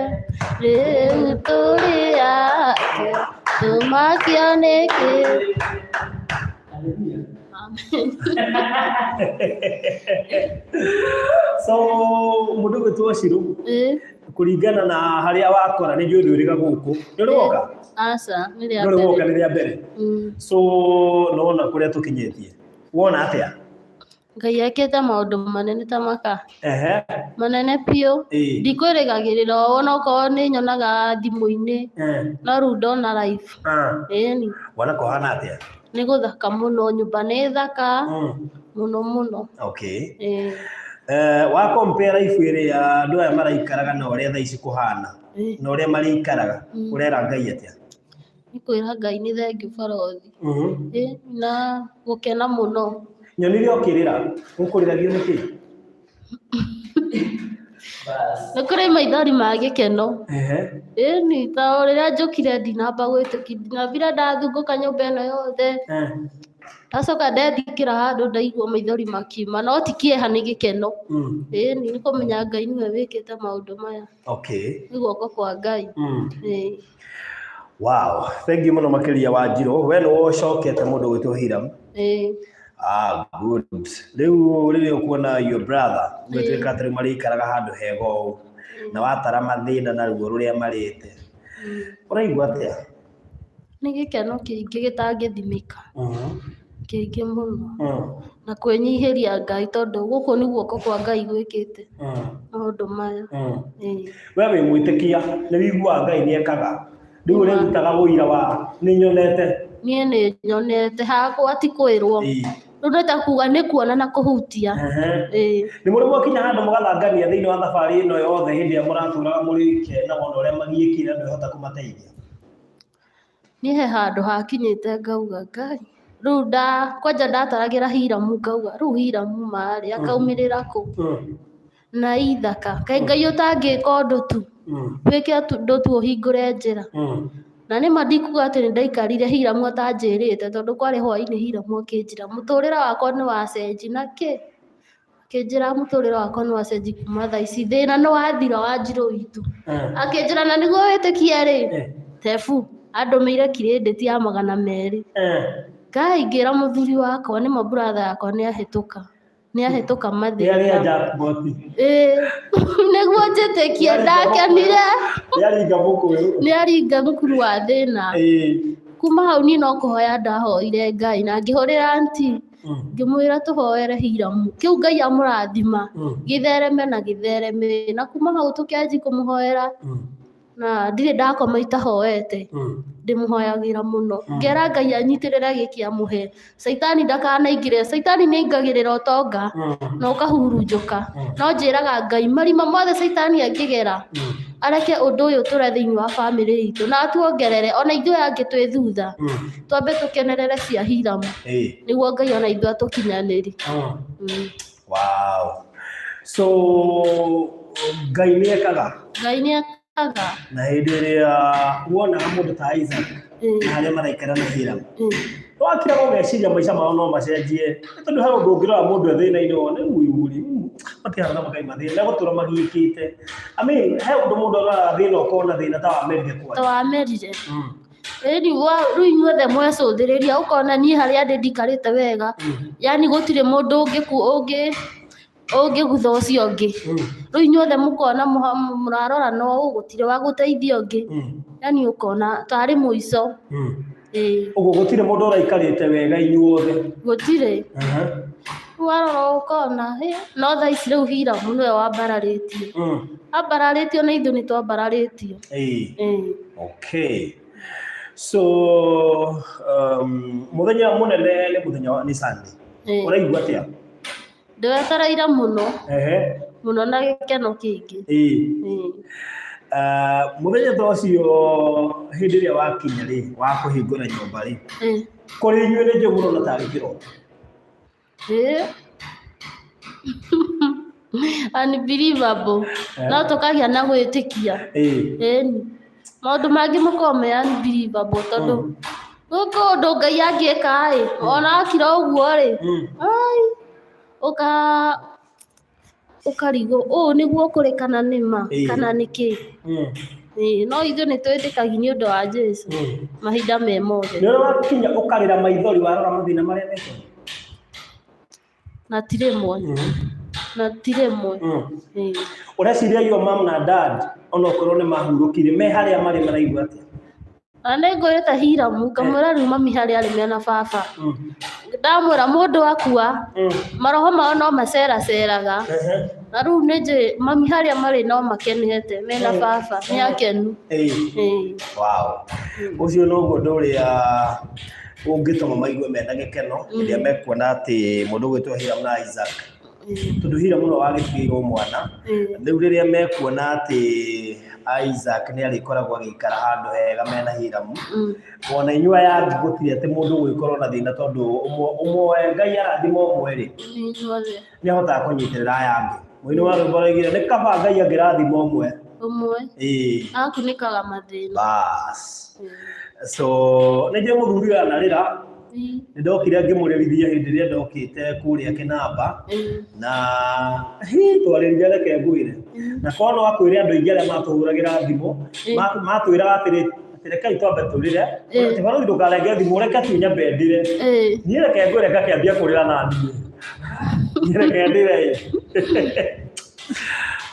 rĩu tũrĩ ake, tũmakio nĩkĩ? Amen. So mũndũ gwĩtwo Shirũ, Ĩĩ. kũringana na harĩa wakora nĩ njũĩ ndwĩrĩga gũkũ. Nĩ ũrĩ woka? Aca, nĩ rĩa Ndũrĩ woka mbere. nĩ rĩa mbere. So nona kũrĩa tũkinyĩtie. Wona atĩa? Ngai ekĩte maũndũ manene ta maka. Ehe. Manene biũ. Ĩĩ. Ndikwĩrĩgagĩrĩra ũũ onokorwo nĩ nyonaga thimũ-inĩ. No rĩu ndona live. Ĩni. Wona kũhana atĩa? Nĩ gũthaka mũno, nyũmba nĩ thaka mũno mũno. Okay. Ĩĩ. Wa compare life ĩrĩa andũ aya maraikaraga na ũrĩa thaa ici kũhana na ũrĩa marĩikaraga, ũrera Ngai atĩa? Nĩ kwĩra Ngai nĩ thengiũ barothi. Ĩĩ, na gũkena mũno. Nyonire ũkĩrĩra, ũkũrĩragio nĩkĩ? Nĩ kũrĩ maithori ma gĩkeno. Ĩni, ta rĩrĩa njũkire ndinamba gwĩtĩkia, ndinambire ndathungũka nyũmba ĩno yothe. Ndacoka ndethikĩra handũ ndaigua maithori makiuma, no ti kĩeha nĩ gĩkeno. Ĩni, nĩ kũmenya Ngai nĩwe wĩkĩte maũndũ maya. Okay. Nĩ guoko kwa Ngai. Ĩĩ. Wow, thank you mũno makĩria Wanjirũ. We nĩ ũcokete mũndũ ũgwĩtwo Hiram. Ĩĩ. Ah, good. Rĩu rĩrĩa ũkuona your brother, gwĩtuĩka atĩ rĩu marĩikaraga handũ hega ũũ, na watara mathĩna na ruo rũrĩa marĩte, ũraigua atĩa? Nĩ gĩkeno kĩingĩ gĩtangĩthimĩka, kĩingĩ mũno. Na kwĩnyihĩria Ngai tondũ gũkũ nĩ guoko kwa Ngai gwĩkĩte maũndũ maya. Ĩĩ. We wĩ mwĩtĩkia, nĩ wĩiguaga Ngai nĩ ekaga. Rĩu ũrĩrutaga ũira wa nĩ nyonete. Niĩ nĩ nyonete hakwa ti kwĩrwo. Ĩĩ. Rĩu nĩ ta kuga nĩ kuona na kũhutia. Ĩĩ. Nĩ mũrĩ mwakinya handũ mũgathangania thĩinĩ wa thabarĩ ĩno yothe hĩndĩ ĩrĩa mũratũraga mũrĩ ike na wona ũrĩa magiĩkire na ndwĩhota kũmateithia? Niĩ he handũ hakinyĩte ngauga Ngai, rĩu nda kwanja ndataragĩra Hiramu ngauga rĩu Hiramu marĩ akaumĩrĩra kũ? Na ithaka. Kaĩ Ngai ũtangĩka ũndũ tu, wĩke ũndũ tu ũhingũre njĩra. Na nĩ ma ndikuga atĩ nĩ ndaikarire Hiramu atanjĩrĩte tondũ kwarĩ hwainĩ Hiramu akĩnjĩra mũtũrĩre wakwa nĩ wacenji na kĩ? Akĩnjĩra mũtũrĩre wakwa nĩ wacenji kuma thaa ici, thĩna nĩ wathira Wanjirũ witũ. Akĩnjĩra na nĩguo wĩtĩkie rĩ, Tebu andũmĩire kirĩndĩti ya 200. Ngai, ngĩra mũthuri wakwa nĩma brother yakwa nĩ ahĩtũka, nĩ ahĩtũka Nĩ mathĩna. arĩa jackpot. Ĩĩ, nĩguo njĩtĩkie ndakenire. Nĩ aringa mũkũyũ. Nĩ aringa mũkuru wa thĩna. Kuma hau niĩ no kũhoya ndahoire Ngai na ngĩhũrĩra aunty, ngĩmwĩra tũhoere Hiramu, kĩu Ngai amũrathima, gĩthereme na gĩthereme. Na kuma hau tũkĩanjia kũmũhoera na ndirĩ ndakoma itahoete, ndĩmũhoyagĩra mũno. Ngera Ngai anyitĩrĩre gĩkĩ amũhe, caitani ndakanaingĩre, caitani nĩ aingagĩrĩra ũtonga na ũkahurunjũka. No njĩraga Ngai marima mothe caitani angĩgera, areke ũndũ ũyũ ũtũre thĩinĩ wa bamĩrĩ itũ na atuongerere ona ithuĩ angĩ twĩ thutha, twambe tũkenerere cia Hiramu, nĩguo Ngai ona ithuĩ atũkinyanĩrie. Wow. So Ngai nĩ ekaga. Ngai nĩ ekaga. Na hĩndĩ ĩrĩa wonaga mũndũ ta Isaac na harĩa maraikara na Hiram, wakira ũgeciria maica mao no macenjie, nĩ tondũ he ũndũ ũngĩrora mũndũ e thĩna-inĩ wone rĩu ũyũ rĩ, matihana makaima thĩna, megũtũra magiĩkĩte. I mean, he ũndũ mũndũ aroraga thĩna ũkona thĩna ta wamerire kwanja. Ta wamerire. Ĩni rĩu inyuothe mwecũthĩrĩria ũkona niĩ harĩa ndĩ ndikarĩte wega, yani gũtirĩ mũndũ ũngĩ ũngĩgutha ũcio ũngĩ. Rĩu inyuothe mũkona mũrarora no ũũ, gũtirĩ wa gũteithia ũngĩ, yani ũkona tarĩ mũico. Ĩĩ. Ũguo gũtirĩ mũndũ ũraikarĩte wega inyuothe. Gũtirĩ. Rĩu warora ũkona hĩ, no thaa ici rĩu Hiramu nĩwe wambararĩtie. Ambararĩtio na ithuĩ nĩ twambararĩtio. Ĩĩ. Okay. So mũthenya mũnene nĩ mũthenya wa nĩ Sunday. Ũraigua atĩa? Ndĩwetereire mũno. Mũno na gĩkeno kĩingĩ. Ĩĩ. Mũthenya ta ũcio hĩndĩ ĩrĩa wakinya rĩ, wa kũhingũra nyũmba rĩ, kũrĩ inyuĩ nĩ njũĩ mũrona tarĩ kĩroto. Ĩĩ. Unbelievable. No tũkagĩa na gwĩtĩkia. Ĩni. Maũndũ mangĩ makoragwo me unbelievable tondũ gũkũ ũndũ Ngai angĩka ĩ, ona akira ũguo rĩ, ai, ũkarigwo ũũ nĩguo kũrĩ kana nĩ ma, kana nĩ kĩ. Ĩĩ, no ithuĩ nĩ twĩtĩkagia nĩ ũndũ wa Jesũ mahinda me mothe. Nĩ ũrĩ wakinya ũkarĩra maithori warora mathĩna marĩa mekwo? Na ti rĩmwe. Na ti rĩmwe. Ĩĩ. Ũreciria your mom na dad onokorwo nĩ mahurũkire me harĩa marĩ maraigua atĩa? Na nĩ ngwĩrĩte Hiramu ngamwĩra rĩu mami harĩa arĩ mena baba. Ndamwĩra mũndũ akua maroho mao no maceraceraga. Na rĩu nĩ njũĩ mami harĩa marĩ no makenete mena baba, nĩ akenu. Ĩĩ. Wow. Ũcio noguo ũndũ ũrĩa ũngĩtũma maigue mena gĩkeno hĩndĩ ĩrĩa mekuona atĩ mũndũ ũgwĩtwo Hiram na Isaac, tondũ Hiram nĩwe wagĩtigĩirwo mwana. Rĩu rĩrĩa mekuona atĩ Isaac nĩ arĩkoragwo agĩikara handũ hega mena Hiram, ona inyuĩ aya angĩ gũtirĩ atĩ mũndũ ũgũgĩkorwo na thĩna, tondũ ũmwe Ngai arathima ũmwe rĩ, nĩ ahotaga kũnyitĩrĩra aya angĩ. Mũini wa rwĩmbo araugire nĩ kaba Ngai angĩrathima ũmwe. Ũmwe. Ĩĩ. Agakunĩkaga mathĩna. Bas. So nĩ njũĩ mũthuri ũyũ anarĩra, nĩ ndokire ngĩmũrĩrithia hĩndĩ ĩrĩa ndokĩte kũrĩa Kĩnamba, na hi twarĩrire, reke ngwĩre, na korwo no akwĩre andũ aingĩ arĩa matũhũragĩra thimũ matwĩraga atĩrĩ, atĩ rekei twambe tũrĩre, atĩ barũthi ndũkarenge thimũ, reke tu nyambe ndĩre. Niĩ reke ngwĩre ngakĩambia kũrĩra na niĩ, niĩ reke ndĩre ĩ.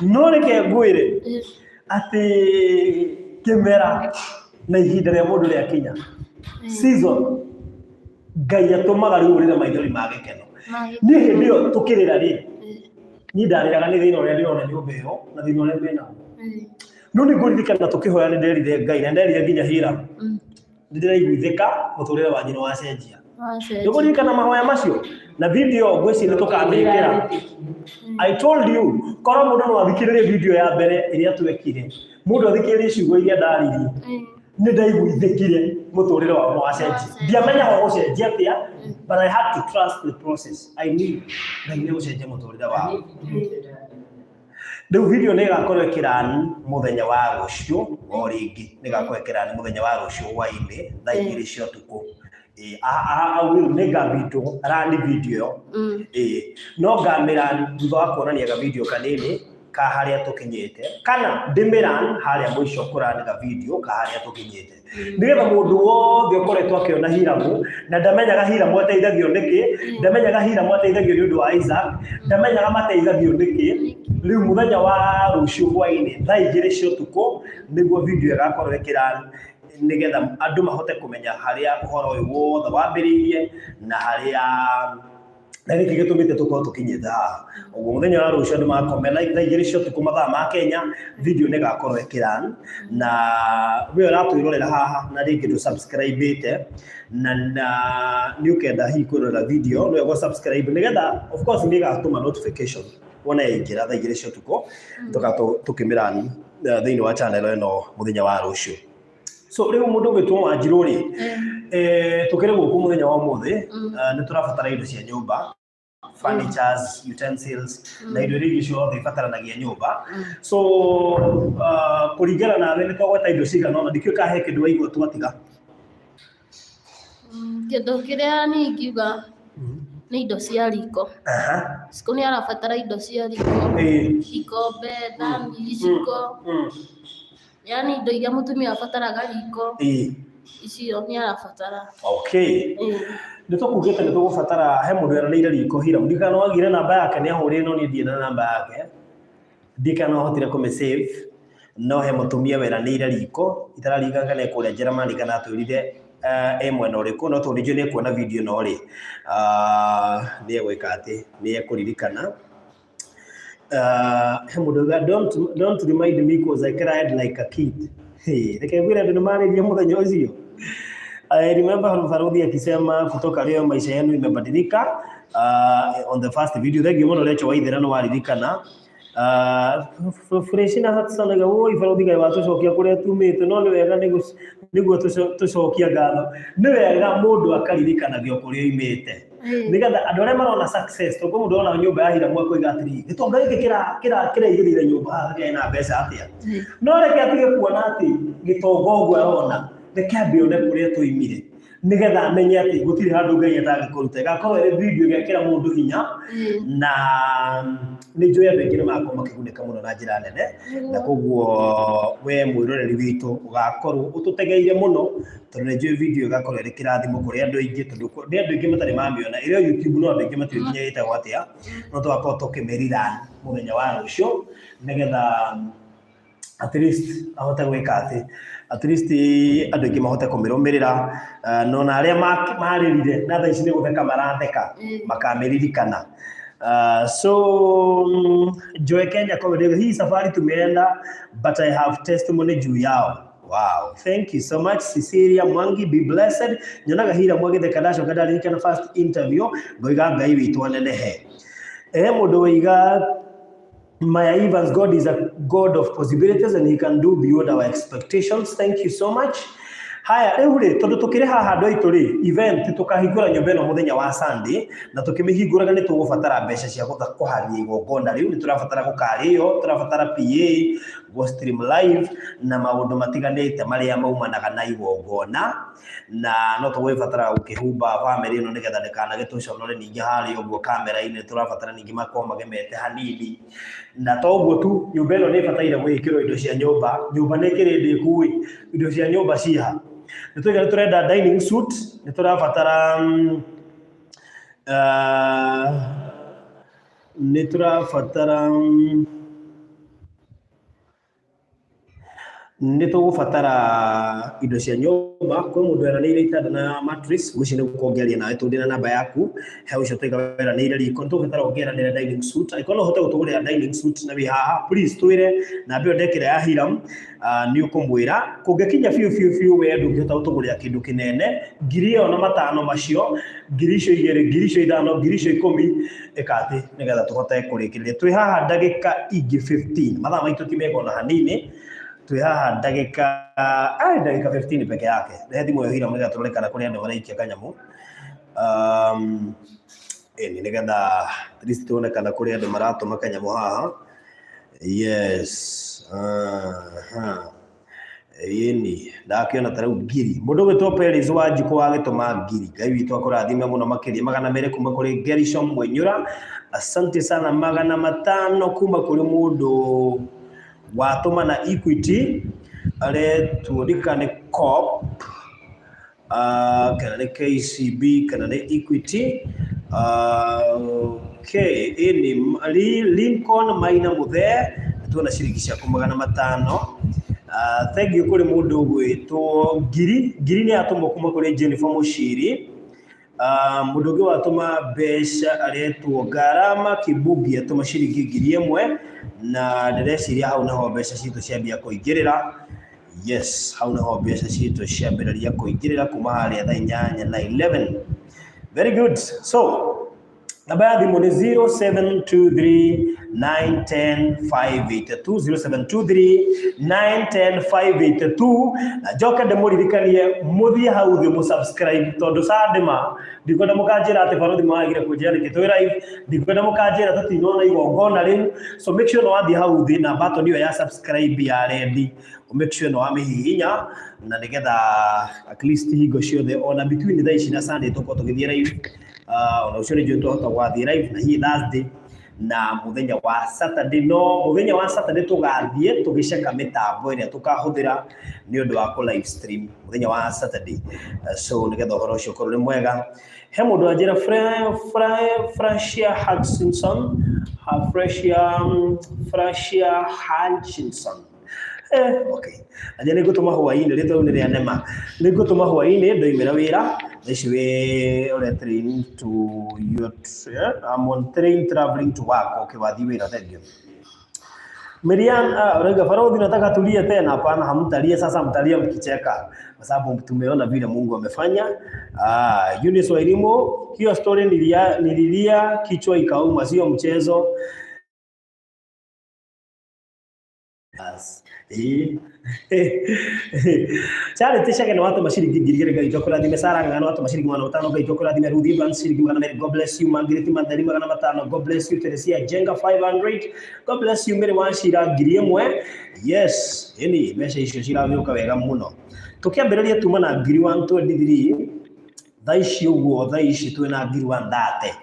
No reke ngwĩre atĩ kĩmera na ihinda rĩa mũndũ rĩakinya, season, Ngai atũmaga rĩu ũrĩre maithori ma gĩkeno. Niĩ hĩndĩ ĩyo tũkĩrĩra rĩ, niĩ ndarĩraga nĩ thĩna ũrĩa ndĩrona nyũmba ĩyo na thĩna ũrĩa menaguo. No nĩ ngũririkana tũkĩhoya nĩ nderire Ngai na nderire nginya Hiram, nĩ ndĩraiguithĩka mũtũrĩre wanyu nĩ wacenjia. Nĩũkũririkana mahoya macio na video ngwĩciria nĩ tũkamĩkĩra. I told you, korwo mũndũ no athikĩrĩrie video ya mbere ĩrĩa twekire, mũndũ athikĩrĩrie ciugo iria ndaririe, nĩ ndaiguithĩkire mũtũrĩre wao nĩ wacenjia. Ndiamenyaga ũgũcenjia atĩa, but I had to trust the process. I knew Ngai nĩ egũcenjia mũtũrĩre wao. Rĩu video nĩ ĩgakorwo ĩkĩrani mũthenya wa rũciũ, o rĩngĩ nĩ ĩgakorwo ĩkĩrani mũthenya wa rũciũ hwaĩ-inĩ thaa 2 cia ũtukũ. Ĩĩ, I will nĩ ngambindwo rani video ĩyo. Ĩĩ, no ngamĩrani thutha wa kuonania ga video kanini. Ka harĩa tũkinyĩte kana ndĩmĩran harĩa mũico kũrandĩka video ka harĩa tũkinyĩte, nĩgetha mũndũ wothe ũkoretwo akĩona Hiramu na ndamenyaga Hiramu ateithagio nĩkĩ, ndamenyaga Hiramu ateithagio nĩ ũndũ wa Isaac, ndamenyaga mateithagio nĩkĩ. Rĩu mũthenya wa rũciũ hwainĩ thaa 2 cia ũtukũ nĩguo video ĩgakorwo ĩkĩran, nĩgetha andũ mahote kũmenya harĩa ũhoro ũyũ wothe wambĩrĩirie na harĩa na nĩkĩ gĩtũmĩte tũkorwo tũkinyĩte haha ũguo. Mũthenya wa rũciũ andũ makome thaa 2 cia ũtukũ mathaa ma Kenya, video nĩ ĩgakorwo ĩkĩran. Na we ũratwĩrorera haha na rĩngĩ ndũ subscribe na nĩ ũkenda hihi kwĩrorera video, nĩ wega subscribe nĩgetha of course nĩ ĩgatũma notification wona yaingĩra thaa 2 cia ũtukũ, tũgakorwo tũkĩmĩran thĩinĩ wa channel ĩno mũthenya wa rũciũ. So rĩu mũndũ ũgwĩtwo Wanjirũ rĩ, tũkĩrĩ gũkũ mũthenya wa ũmũthĩ, nĩ tũrabatara indo cia nyũmba, furnitures, utensils na indo iria ingĩ ciothe ibataranagia nyũmba. So kũringana nawe nĩ twagweta indo cigana ũna, ndikĩũĩ kana he kĩndũ waigua twatiga. Kĩndũ kĩrĩa niĩ ingiuga nĩ indo cia riko. Cikũ nĩ arabatara indo cia riko, ikombe, thani, iciko, yani indo iria mũtumia abataraga riko, icio nĩ arabatara. Okay. Nĩ tũkugĩte nĩ tũgũbatara, he mũndũ eranĩire riko Hiram, ndikana wagire namba yake, nĩ ahũrire no niĩ ndirĩ na namba yake, ndikana hotire kũmĩ save, no he mũtumia weranĩire riko itararirikana kana e kũrĩa Njĩrĩmani kana atwĩrire e mwena ũrĩkũ, no tondũ nĩnjũĩ nĩ ekuona video ĩno rĩ, nĩ egwĩka atĩ nĩ ekũririkana. He mũndũ uga, Don't remind me 'cause I cried like a kid." Hey, reke ngwĩre andũ nĩ marĩria mũthenya ũcio. I remember Faruthi akisema kutoka leo maisha yenu imebadilika on the first video. Thank you mũno Rachel Waithera nĩ waririkana. Fresh na Hudson ga woi Faruthi ga watũcokia kũrĩa tumĩte, no nĩ wega nĩguo tũcokia ngatho. Nĩ wega mũndũ akaririkanagio kũrĩa oimĩte, nĩgetha andũ arĩa marona success, tondũ mũndũ ona nyũmba ya Hiramu akoiga atĩrĩ, gĩtonga gĩkĩ kĩraigĩrĩire nyũmba haha kĩarĩ na mbeca atĩa? No reke atige kuona atĩ gĩtonga ũguo arona, reke ambe one kũrĩa tũimire, nĩgetha amenye atĩ gũtirĩ handũ Ngai atangĩkũruta. Ĩgakorwo ĩrĩ video ĩgekĩra mũndũ hinya, na nĩ njũĩ andũ aingĩ nĩ magakorwo makĩgunĩka mũno na njĩra nene, na koguo we mwĩroreri witũ ũgakorwo ũtũtegeire mũno, tondũ nĩ njũĩ video ĩgakorwo ĩrĩ kĩrathimo kũrĩ andũ aingĩ, tondũ nĩ andũ aingĩ matarĩ mamĩona ĩrĩ o YouTube, no andũ aingĩ matiũĩ nginya ĩtagwo atĩa, no tũgakorwo tũkĩmĩrira mũthenya wa rũciũ, nĩgetha at least ahote gwĩka atĩ at least andũ aingĩ mahote kũmĩrũmĩrĩra, na ona arĩa marĩrire na thaa ici nĩ gũtheka maratheka makamĩririkana. So Joy Kenya Comedy, hii safari tumeenda but I have testimony juu yao. Wow, thank you so much Cecilia Mwangi, be blessed. Nyonaga Hira mwagitheka ndacoka ndaririkana first interview, ngoiga Ngai witũ anenehe. Mũndũ waiga Maya Evans, God is a God of possibilities and he can do beyond our expectations. Thank you so much. Haya, rĩu rĩ, tondũ tũkĩrĩ haha andũ aitũ rĩ, event tũkahingũra nyũmba ĩno mũthenya wa Sunday, na tũkĩmĩhingũraga nĩ tũgũbatara mbeca cia kũharĩria igongona rĩu, nĩ tũrabatara gũkarĩo, tũrabatara PA, go stream live na maũndũ matiganĩte marĩa maumanaga na igongona, na no tũgũgĩbatara gũkĩhumba bamĩrĩ ĩno nĩgetha ndĩkanagĩtũconore ningĩ harĩa ũguo kamera-inĩ, tũrabatara ningĩ makorwo magemete hanini. Na to ũguo tu, nyũmba ĩno nĩ ĩbataire gwĩkĩrwo indo cia nyũmba. Nyũmba nĩ ĩkĩrĩ ndĩku ĩ, indo cia nyũmba ciha? Nĩ tũiga nĩ tũrenda dining suite, nĩ tũrabatara nĩ tũrabatara nĩ tũgũbatara indo cia nyũmba. Kwĩ mũndũ weranĩire itanda na mattress, ngwĩciria nĩ gũkorwo ngĩaria nawe tondũ ndĩna namba yaku. He ũcio twaiga weranĩire riko, nĩ tũgũbatara ũngĩeranĩre dining suite. Angĩkorwo no ũhote gũtũgũrĩra dining suite na wĩ haha, please twĩre namba ĩyo ndekĩra ya Hiram, nĩ ũkũmwĩra. Kũngĩkinya biũ biũ biũ we ndũngĩhota gũtũgũrĩra kĩndũ kĩnene, ngiri ĩyo na matano macio, ngiri icio igĩrĩ, ngiri icio ithano, ngiri icio 10, ĩka atĩ nĩgetha tũhote kũrĩkĩrĩria. Twĩ haha ndagĩka ingĩ 15, mathaa maitũ ti mega ona hanini. Twĩ haha ndagĩka ai ndagĩka 15 peke yake. Rehe thimũ ĩyo Hiram nĩgetha tũrore kana kũrĩ andũ maraikia kanyamũ. Ĩni nĩgetha at least tuone kana kũrĩ andũ maratũma kanyamũ haha. Yes. Ĩni, ndakĩona ta rĩu ngiri. Mũndũ ũgwĩtwo Peris wa Njukũ wa gĩtũma ngiri. Ngai witũ akũrathime mũno makĩria. 200 kuma kũrĩ Gerishom Mwenyura. Asante sana. 500 kuma kũrĩ mũndũ watũma na Equity. Aretwo ndika nĩ COP, kana nĩ KCB, kana nĩ Equity. Okay, ĩni Lincoln Maina Muthee, tuona ciringi ciaku 500. Thank you kũrĩ mũndũ ũgwĩtwo ngiri. Ngiri nĩ yatũmwo kuma kũrĩ Jennifer Mũciri. Mũndũ ũngĩ watũma mbeca aretwo Ngarama Kibugi, atũma ciringi 1000, na ndĩreciria hau nĩho mbeca citũ ciambia kũingĩrĩra. Yes, hau nĩho mbeca citũ ciambĩrĩria kũingĩrĩra kuma harĩa thaa 8 na 11. Very good. So namba ya thimũ nĩ 0723910582, 0723910582, na njoke ndĩmũririkanie mũthiĩ hau thĩ mũsubscribe, tondũ Sunday ma ndikwenda mũkanjĩra atĩ barothi mwagire kũnjĩra nĩkĩ twĩ live, ndikwenda mũkanjĩra tũtinona igongona rĩu. So make sure nĩ wathiĩ hau thĩ na button ĩyo ya subscribe ya red, make sure nĩ wamĩhihinya, na nĩgetha at least hingo ciothe ona between thaa ici na Sunday tũkorwo tũgĩthiĩ live. Ona ũcio nĩ njũĩ twahota gwathiĩ live na hihi Thursday na mũthenya wa Saturday. No mũthenya wa Saturday tũgathiĩ tũgĩceka mĩtambo ĩrĩa tũkahũthĩra nĩ ũndũ wa kũ live stream mũthenya wa Saturday. So nĩgetha ũhoro ũcio ũkorwo nĩ mwega. He mũndũ anjĩra Francia Hutchinson, Francia Hutchinson. Okay. Anja nĩ ngũtũma hwaĩ-inĩ, rĩtwa rĩu nĩ rĩa nema. Nĩ ngũtũma hwaĩ-inĩ ndoimĩra wĩra. Thaa ici wĩ ũrĩa train to your, yeah, I'm on train traveling to work. Okay, wathiĩ wĩra, thank you. Miriam, urauga Farodhi, nataka tulie tena. Hapana, hamtalia sasa, mtalia mkicheka kwa sababu tumeona vile Mungu amefanya. Eunice Wairimu, hiyo story nililia kichwa ikauma, sio mchezo. Yes. Charity Chege nĩ watũma ciringi 2000, Ngai tũkũrathime. Sarah Ng'ano watũma ciringi 500, Ngai tũkũrathime. Ruth Evans ciringi 200, God bless you. Margaret Matheri 500, God bless you. Teresia Jenga 500, God bless you. Mary Wachira 1000, yes. Ĩni mbeca icio ciragĩũka wega mũno. Tũkĩambĩrĩria tuma na ngiri 123, thaa ici ũguo, thaa ici twĩna ngiri 130.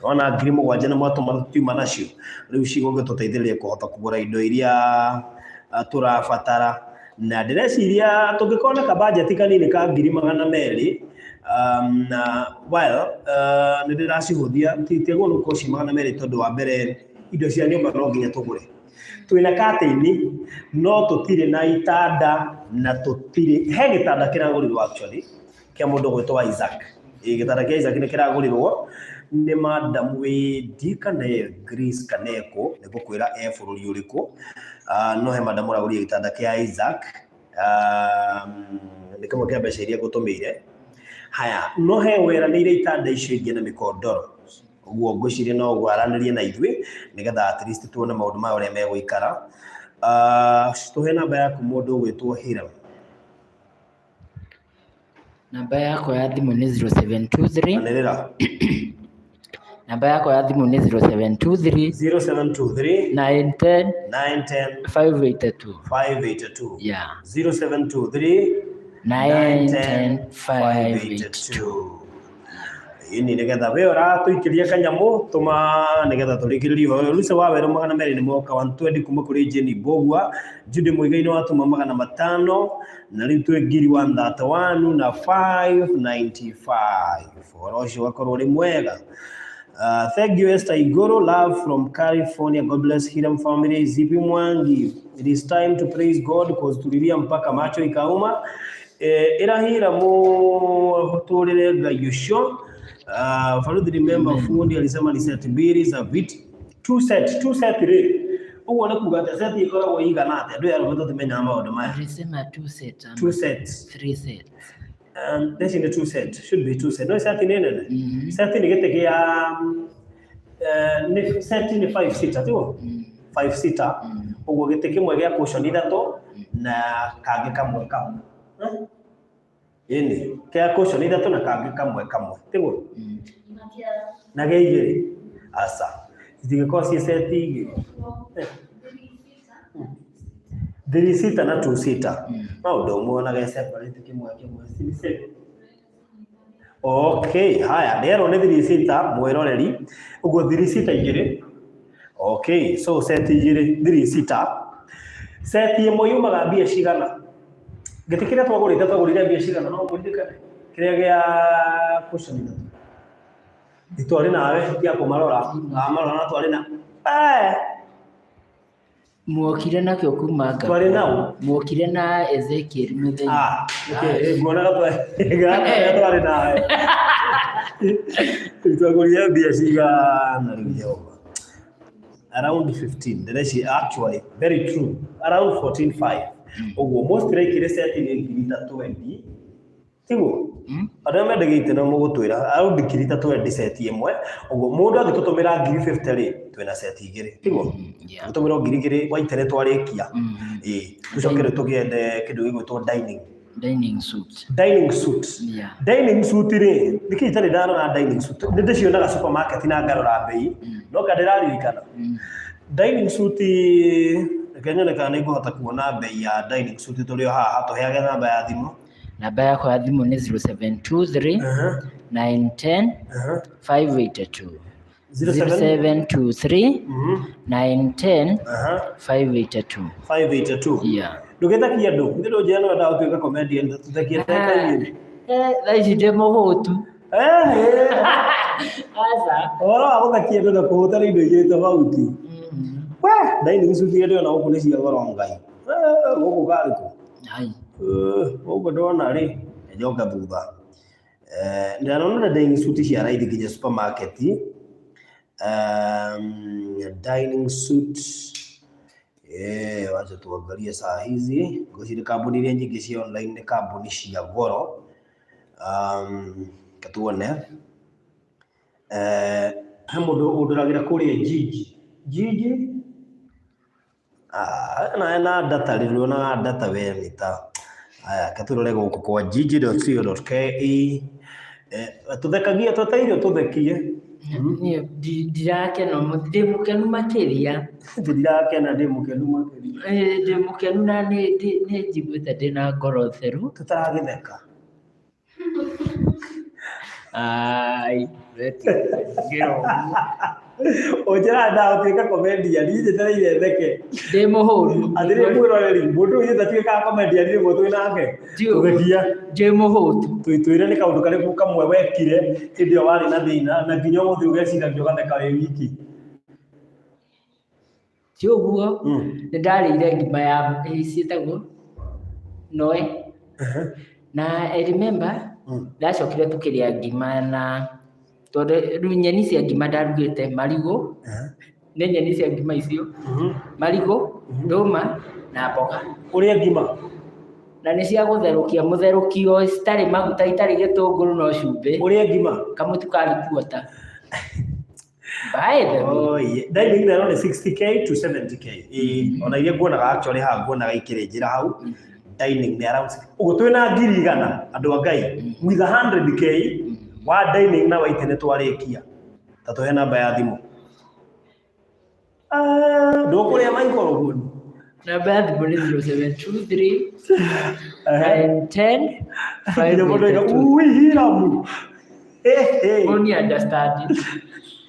Wona 7000 nĩ mwatũma tiuma nacio, rĩu cigũgĩtũteithĩrĩria kũhota kũgũra indo iria tũrabatara, na ndĩreciria tũngĩkorwo na kabajeti kanini ka 200,000, na well, nĩ ndĩracihũthia, tiguo nĩ gũkorwo ci 200, tondũ wa mbere indo cia nyũmba no nginya tũgũre. Twĩna curtain no tũtirĩ na itanda, na tũtirĩ he gĩtanda kĩragũrirwo actually kĩa mũndũ ũgwĩtwo Isaac. Ĩĩ, gĩtanda kĩa Isaac nĩ kĩragũrirwo nĩ madam wĩ ndi kana e Greece kana e kũ, nĩ ngũkwĩra e bũrũri ũrĩkũ. No he madam ũragũrire gĩtanda kĩa Isaac. Nĩ kĩmwe kĩa mbeca iria ngũtũmĩire. Haya, no he weranĩire itanda icio ingĩ na mĩkondoro. Ũguo ngwĩciria no waranĩrie na ithuĩ nĩgetha at least tuone maũndũ maya ũrĩa megũikara. Tũhe namba yaku mũndũ ũgwĩtwo Hiram. Namba yakwa ya thimũ nĩ 0723. Anĩrĩra. Namba yakwa ya thimũ nĩ 0723 0723 910 910 582. 582. Yeah. 0723 910 582. Ĩni nĩgetha we ũratũikĩria kanyamũ tũma nĩgetha tũrĩkĩrĩrie ũhoro. Lucy wa werũ 200 nĩ moka 120 kuma kũrĩ Jenny Mbũgua. Judy Muigai nĩ watũma 500, na rĩu twĩ ngiri 131 na 595. Ũhoro ũcio ũgakorwo ũrĩ mwega. Thank you, Esther Igoro, love from California. God bless Hiram family. Zipi Mwangi, it is time to praise God cause tulilia mpaka macho ikauma. Ĩra Hiramu tũrĩre Ngai ũcio. Faruthi, remember fundi alisema ni set mbili za viti. Two set, two set rĩ. Ũguo nĩ kuga atĩ set ĩkoragwo ĩigana atĩa? Andũ aya arũme tũtimenyaga maũndũ maya. Alisema two set ama Two sets. three sets? This is two set. Should be two set. No, set nĩ nene. Set nĩ gĩtĩ kĩa nĩ set nĩ five seater, tiguo? Five seater. Ũguo gĩtĩ kĩmwe gĩa cushion ithatũ na kangĩ kamwe kamwe. Eh? Ĩni, kĩa cushion ithatũ na kangĩ kamwe kamwe. Tiguo? Na gĩa igĩrĩ. Aca. Itingĩkorwo ciĩ set igĩrĩ. Three seater na two seater. No ũndũ ũmwe onaga separate kĩmwe kĩmwe. Si ni same? Okay, haya, nderwo nĩ three seater mwĩroreri. Ũguo three seater igĩrĩ. Okay, so set igĩrĩ three seater. Set ĩmwe yumaga mbia cigana? Gĩtĩ kĩrĩa twagũrĩte twagũrire mbia cigana no ũririkane? Kĩrĩa gĩa cushion ithatũ. Twarĩ nawe tiga kũmarora, wamarora na twarĩ na eh Muokire nakĩo kuma Ngabũ. Twarĩ nao? Muokire na Ezekiel mũthenya. Ah, okay, nguonaga twarĩ nawe. Twagũrire mbia cigana rĩu Jehova? Around 15, ndĩreci actually very true, around 14.5. Ũguo most likely set nĩ ngiri ta 20. Tiguo? Andũ arĩa mendagia itĩ no mũgũtwĩra around ngiri ta 20 set ĩmwe. Ũguo mũndũ angĩtũtũmĩra ngiri 50 rĩ, twĩna set igĩrĩ. Tiguo? Yeah. Tũtũmĩrwo ngiri igĩrĩ waitĩrĩ twarĩkia. Ĩĩ. Tũcoke rĩu tũgĩende kĩndũ gĩgwĩtwo dining. Dining suit. Dining suit. Yeah. Dining suit rĩ, nĩkĩ itarĩ ndarora dining suit? Nĩ ndĩcionaga supermarket na ngarora mbei, no ka ndĩraririkana. Dining suit, reke nyone kana nĩ ngũhota kuona mbei ya dining suit tũrĩ o haha, tũheage namba ya thimũ. Namba yakwa ya thimũ nĩ 0723 910 582. 0723 910 582. 582. Yeah. Ndũgĩthakie andũ, nĩ ndũnjĩra nĩ wendaga gũtuĩka comedian, tũthakie ndagĩka igĩrĩ. Eh, thaa ici ndĩ mũhũtu. Eh, Aca. ũhoro wa gũthakia andũ na kũhũta nĩ indo igĩrĩ tofauti. We, dining suit iria ndĩrona gũkũ nĩ cia goro Ngai. Eh, gũkũ karĩ kũ? Ai. Eh, gũkũ ndona rĩ, njoke thutha. Eh, ndĩranona dining suit cia raithi nginya supermarket. Dining suit. Eh, wacha tuangalie saa hizi. Ngwĩciria kambuni iria nyingĩ cia online nĩ kambuni cia goro. Reke tuone. Eh, he mũndũ ũndoragĩra kũrĩa Jiji. Jiji? Ah, na ena data rĩu onaga data we nĩ ta aya reke tũrore gũkũ kwa jiji.co.ke. Eh, tũthekagie twetereire tũthekie. Niĩ ndirakena ũmũthĩ, ndĩ mũkenu makĩria. Ndirakena ndĩ mũkenu makĩria. Eh, ndĩ mũkenu na nĩ njiguĩte ndĩna ngoro theru. Tũtaragĩtheka. Ai, wetĩkĩra ũguo. Ũnjĩraga ndagũtuĩka comedian, niĩ njetereire theke. Ndĩ mũhũnu. Atĩrĩ mwĩroreri, mũndũ ũyũ ndatuĩkaga comedian rĩmwe twĩ nake. Tũgekia. Ndĩ mũhũtu. Twĩre nĩ kaũndũ karĩkũ kamwe wekire hĩndĩ ĩyo warĩ na thĩna na nginya ũmũthĩ ũgeciragia ũgatheka wĩ wiki. Ti ũguo, nĩ ndarĩire ngima ya ciĩtagwo noe. Na I remember ndacokire tũkĩrĩa ngima na tondũ rĩu nyeni cia ngima ndarugĩte marigũ, nĩ nyeni cia ngima icio, marigũ, ndũma na mboga. Ũrĩa ngima? Na nĩ cia gũtherũkia mũtherũkio citarĩ maguta itarĩ gĩtũngũrũ no cumbĩ. Ũrĩa ngima? Kamũtu karĩ kuota. By the way. Oh, yeah. Dining ĩno nĩ 60K to 70K. Ĩĩ, ona iria nguonaga actually haha nguonaga ikĩrĩ njĩra hau. Dining nĩ around ũguo twĩna ngiri igana andũ a Ngai with 100K wa dining na waite nĩ twarĩkia. Ta tũhe namba ya thimũ. Ah, ndũkũrĩa maikoro ũguo. Namba ya thimũ nĩ 0723 910 Nginya mũndũ oiga, 582. "Ui, Hiramu." Eh, eh. Only understand.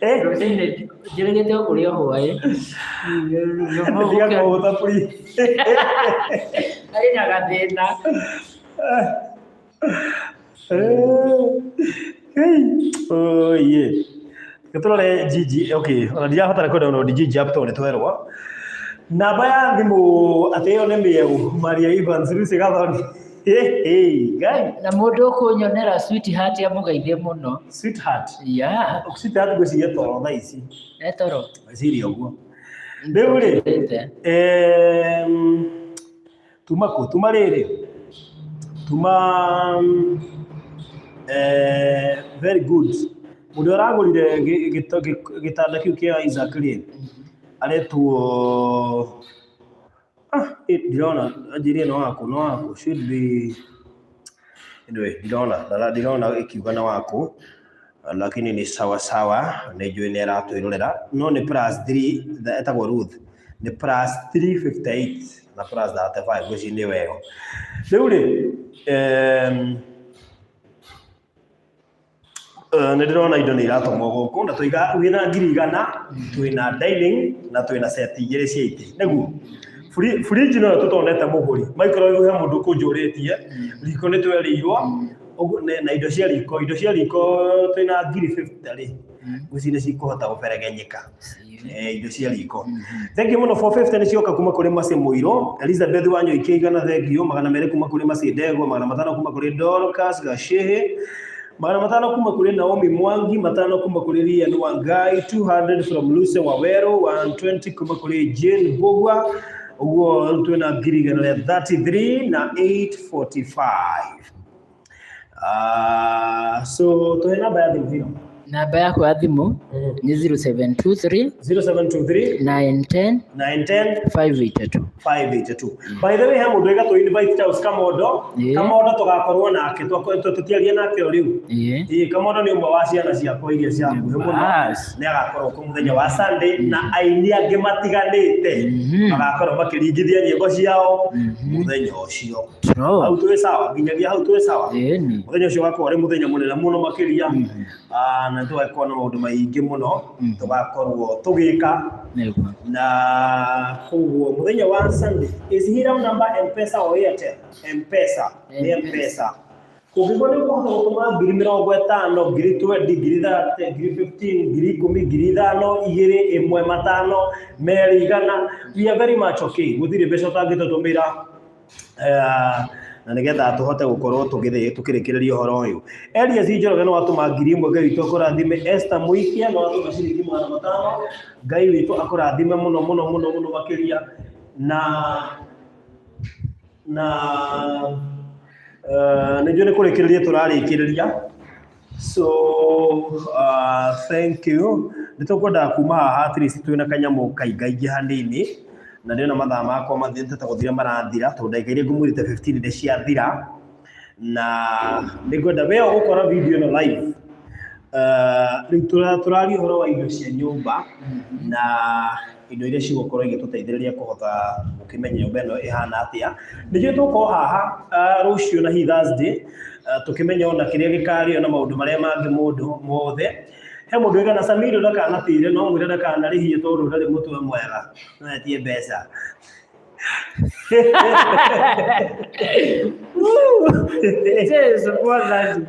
Eh. Rũcinĩ njĩrĩgĩte o kũrĩa hwaĩ. Tiga kũhũta please. Arĩ na gathĩna. Oh, yeah. Tũrore Gigi, okay, ona ndirabatara kũ download Gigi app tondũ nĩ twerwo. Namba ya thimũ atĩ ĩyo nĩ mĩeũ Maria Evans Lucy Gathoni. Hey, hey, Ngai. Na mũndũ ũkũnyonera sweetheart amũgeithie mũno. Sweetheart. Yeah. Sweetheart ngwĩciria toro thaa ici. E toro. Ngwĩciria ũguo. Rĩu rĩ, tuma kũ? Tuma rĩrĩ. Tuma very good. Mũndũ ũrĩa ũragũrire gĩtanda kĩu kĩa Isaac rĩ, aretwo ndirona anjĩrire no waku, no waku should be anyway, ndirona ndirona ĩkiuga nĩ waku, lakini ni sawa sawa, nĩ njũĩ nĩ aratwĩrorera, no nĩ plus 3 etagwo Ruth. Nĩ plus 358 na plus 35 ngwĩciria nĩ wega. Rĩu rĩ, nĩ ndĩrona indo nĩ iratũmwo gũkũ na tũiga wĩna 100,000, twĩna dining na twĩna set igĩrĩ cia itĩ, nĩguo fridge no tũtonete mũgũri microwave he mũndũ kũnjũrĩtie, riko nĩ twerĩirwo ũguo na indo cia riko twĩna 50,000 rĩ, ngwĩciria nĩ cikũhota gũberegenyeka. Indo cia riko, thengiũ mũno. 450 nĩ cioka kuma kũrĩ Mercy Mũirũ. Elizabeth Wanyoike 100, thengiũ. 200 kuma kũrĩ Mercy Ndegwa, 500 kuma kũrĩ Dorcas Gacehe, 500 kuma kũrĩ Naomi Mwangi, 500 kuma kũrĩ Lian Wangai, 200 from Lucy Waweru, 120 kuma kũrĩ Jane Mbugua. Ũguo twĩna 133,000 na 845. So tuhe namba ya thimũ hino. Namba yakwa ya thimũ nĩ 0723 0723 910 910 582. 582. By the way, he mũndũ ĩgatũ invite Charles Kamondo. Kamondo tũgakorwo nake, tũtiaria nake o rĩu. Ĩĩ, Kamondo nĩ ũmwe wa ciana ciakwa iria cia hakuhĩ mũno. Nĩ agakorwo kũ mũthenya wa Sunday na aini angĩ matiganĩte magakorwo makĩringithia nyĩmbo ciao mũthenya ũcio. Hau twĩ sawa, nginyagia hau twĩ sawa. Ĩni. Mũthenya ũcio ũgakorwo ũrĩ mũthenya mũnene mũno makĩria. Na tũgakorwo na maũndũ maingĩ mũno tũgakorwo tũgĩka na koguo mũthenya wa Sunday. Is Hiram number M-Pesa or Airtel? M-Pesa, nĩ M-Pesa. Kũngĩkorwo nĩ ũkũhota gũtũma 50,000, 20,000, 30,000, 15,000, 10,000, 5,000, 2, 1, 5, 2, 100, we are very much okay. Gũtirĩ mbeca ũtangĩtũtũmĩra na nĩgetha tũhote gũkorwo tũgĩthĩ tũkĩrĩkĩrĩria ũhoro ũyũ. Elias Njoroge nĩ watũma 1000, Ngai witũ akũrathime. Esther Mũikia nĩ watũma ciringi 500, Ngai witũ akũrathime mũno mũno mũno mũno makĩria. Na nĩ njũĩ nĩ kũrĩkĩrĩria tũrarĩkĩrĩria, so thank you. Nĩ tũkwendaga kuma haha at least twĩna kanyamũ kaingaingĩ hanini, na ndĩrona mathaa makwa mathiĩte ta gũthira marathira, tondũ ndagĩka iria ngũmwĩrĩte 15 nĩ ciathira, na nĩ ngwenda we ũgũkora video ĩno live. Rĩu tũraria ũhoro wa indo cia nyũmba na indo iria cigũkorwo igĩtũteithĩrĩria kũhota gũkĩmenya nyũmba ĩno ĩhana atĩa. Nĩnjũĩ tũgũkorwo haha rũciũ na hihi Thursday, tũkĩmenya ona kĩrĩa gĩkarĩo na maũndũ marĩa mangĩ mũndũ mothe. He mũndũ wĩgana Samido ndakanatire, no mwĩre ndakanarĩhie tondũ ndarĩ mũtwe mwega, no etie mbeca. Jesu Mwathani.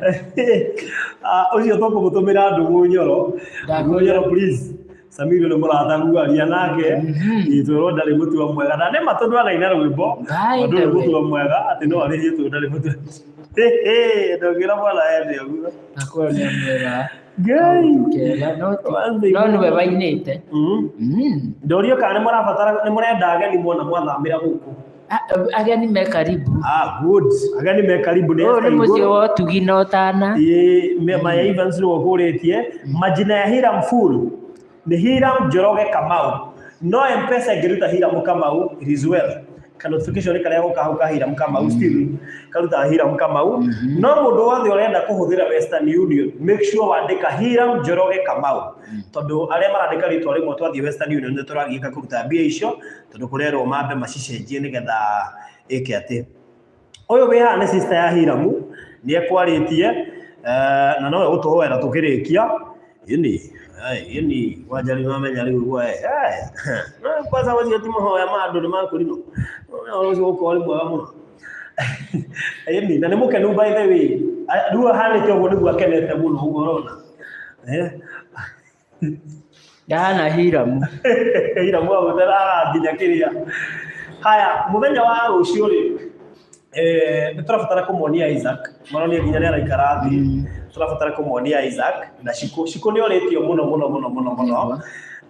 Ah, ũcio tũkũmũtũmĩra ndũgũ nyoro. Ndũgũ nyoro, please. Samido nĩ mũratagu, aria nake itwĩrwo ndarĩ mũtwe mwega, na nĩ ma tondũ anaina rwĩmbo By tondũ the nĩ way. mũtwe mwega atĩ no arĩhie tondũ ndarĩ mũtwe. Ndũngĩra mwana ende ũguo. Akorwo nĩ amwĩra Ngai. kega no One thing. no nĩwe wainĩte. Ndorio kana nĩ mũrabatara, nĩ mũrenda ageni mwona mwathamĩra gũkũ. Ageni me karibu. Ah, good. Ageni me karibu nĩ Ũyũ nĩ Esther mũciĩ Igũrũ. wa ũtugi na ũtana. Ĩĩ, Maya Evans nĩwe ũkũrĩtie. Majina ya Hiram full nĩ Hiram Njoroge Kamau, no M-Pesa ĩngĩruta Hiram Kamau, it is well. Ka notification karĩa goka hau ka Hiram Kamau still karutaga Hiram Kamau, no mũndũ wothe ũrenda kũhũthĩra Western Union, make sure wandĩka Hiram Njoroge Kamau, tondũ arĩa marandĩka rĩtwa rĩmwe, twathiĩ Western Union nĩ tũragiĩka kũruta mbia icio, tondũ kũrerwo mambe macicenjie nĩgetha ĩke atĩ ũyũ wĩ haha nĩ sister ya Hiramu, nĩ ekwarĩtie na nowe gũtũhoera tũkĩrĩkia. Ĩni ĩni kwanja rĩu mamenya rĩu gwe kwanza ũcio ti mahoya ma andũ nĩ makũrinũ ũcio gũkorwo nĩ mwega mũno. Ĩni na nĩ mũkenu, by the way. Rĩu ahanĩte ũguo nĩguo akenete mũno ũguo ũrona. Ndahana Hiramu. Hiramu agũthera nginya kĩrĩa. Haya, mũthenya wa rũciũ rĩ, nĩ tũrabatara kũmuonia Isaac, maronia nginya nĩ araikara thĩ. Tũrabatara kũmuonia Isaac na Shiko. Shiko nĩ orĩtio mũno mũno mũno mũno mũno.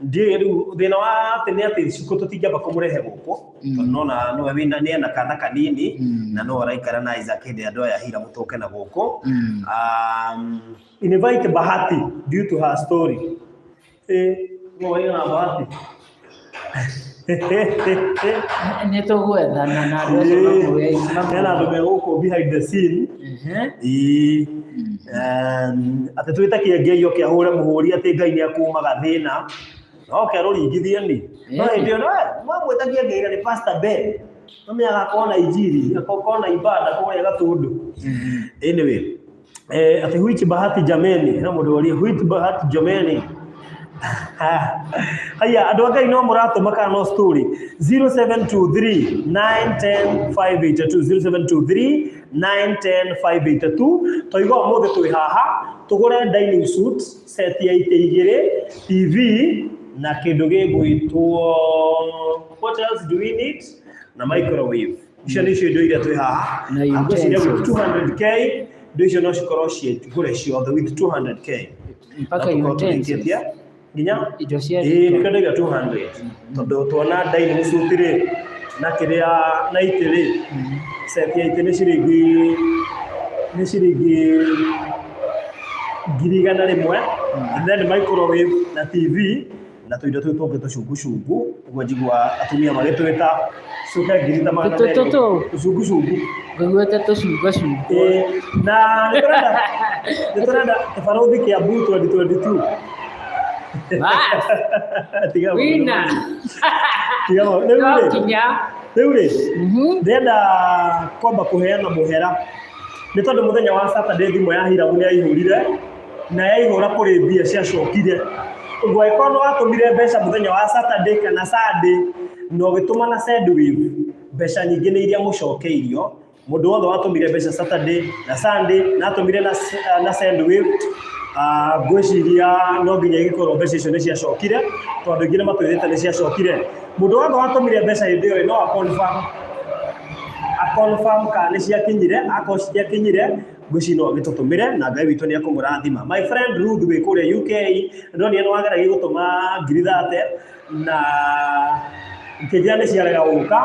Ndiũĩ rĩu thĩna wa atĩ nĩ atĩ Shiko tũtingĩamba kũmũrehe gũkũ tondũ nona nĩwe wĩna nĩ ena kana kanini na no araikara na Isaac hĩndĩ ĩrĩa andũ aya Hiramu tũke na gũkũ. Invite Bahati due to her story. No waigana Bahati. Nĩ tũgwethana na andũ acio mamũe. Hena andũ me gũkũ behind the scene. Ĩĩ. Atĩ twĩtakie Ngai oke ahũre mũhũri atĩ Ngai nĩ akũmaga thĩna. Oke arũringithie ni. No hĩndĩ ĩyo mamwĩtagia ngeira nĩ Pastor Ben. Mamenyaga akorwo na injiri, akorwo na ibada kũrĩa Gatũndũ. Anyway, atĩ which Bahati jameni, hena mũndũ woria which Bahati jameni. Haya, andũ a Ngai no mũratũma kana no story 0723 910 582 0723 910 582. Toiga ũmũthĩ twĩ haha tũgũre dining suit set ya itĩ igĩrĩ, TV na kĩndũ gĩgwĩtwo, what else do we need, na microwave. Icio nĩcio indo iria twĩ haha. Na Na ngwĩciria with utensils. 200K indo icio no cikorwo ciĩ ngũre ciothe with 200K. Mpaka Na tũkorwo utensils. tũrĩkĩtie nginya Indo cia ĩĩ riko. Nĩkĩo ndauga 200, tondũ tuona dining suit rĩ, na kĩrĩa na itĩ rĩ, set ya itĩ nĩ ciringi 100,000, and then microwave na TV na tũindo tũu tũngĩ tũcungucungu ũguo njigua atumia magĩtwĩta cuke ngiri ta magana Tũ- merĩ. tũ- tũ. Tũcungucungu. Ngũiguĩte tũcungacungu. Ĩĩ, na nĩ tũrenda kĩbarũthi Kĩambu 2022. Bas. Tiga maũndũ Wina. macio. Tiga maũndũ. Rĩu No rĩ, nginya. rĩu rĩ, ndĩrenda kwamba kũheana mũhera nĩ tondũ mũthenya wa Saturday thimũ ya Hiramu nĩ yaihũrire na yaihũra kũrĩ mbia ciacokire. Ũguo angĩkorwo nĩ watũmire mbeca mũthenya wa Saturday kana Sunday na ũgĩtũma na Sendwave, mbeca nyingĩ nĩ iria mũcokeirio. Mũndũ wothe watũmire mbeca Saturday na Sunday na atũmire na Sendwave, ngwĩciria no nginya igĩkorwo mbeca icio nĩ ciacokire, tondũ aingĩ nĩ matwĩrĩte nĩ ciacokire. Mũndũ wothe watũmire mbeca hĩndĩ ĩyo no a confirm kana nĩ ciakinyire. Akorwo citiakinyire, ngwĩciria no agĩtũtũmĩre na Ngai witũ nĩ ekũmũrathima. My friend Ruth wĩ kũrĩa UK, ndonire nĩ wageragia gũtũma 30,000 na ngĩnjĩra nĩ ciarega gũka,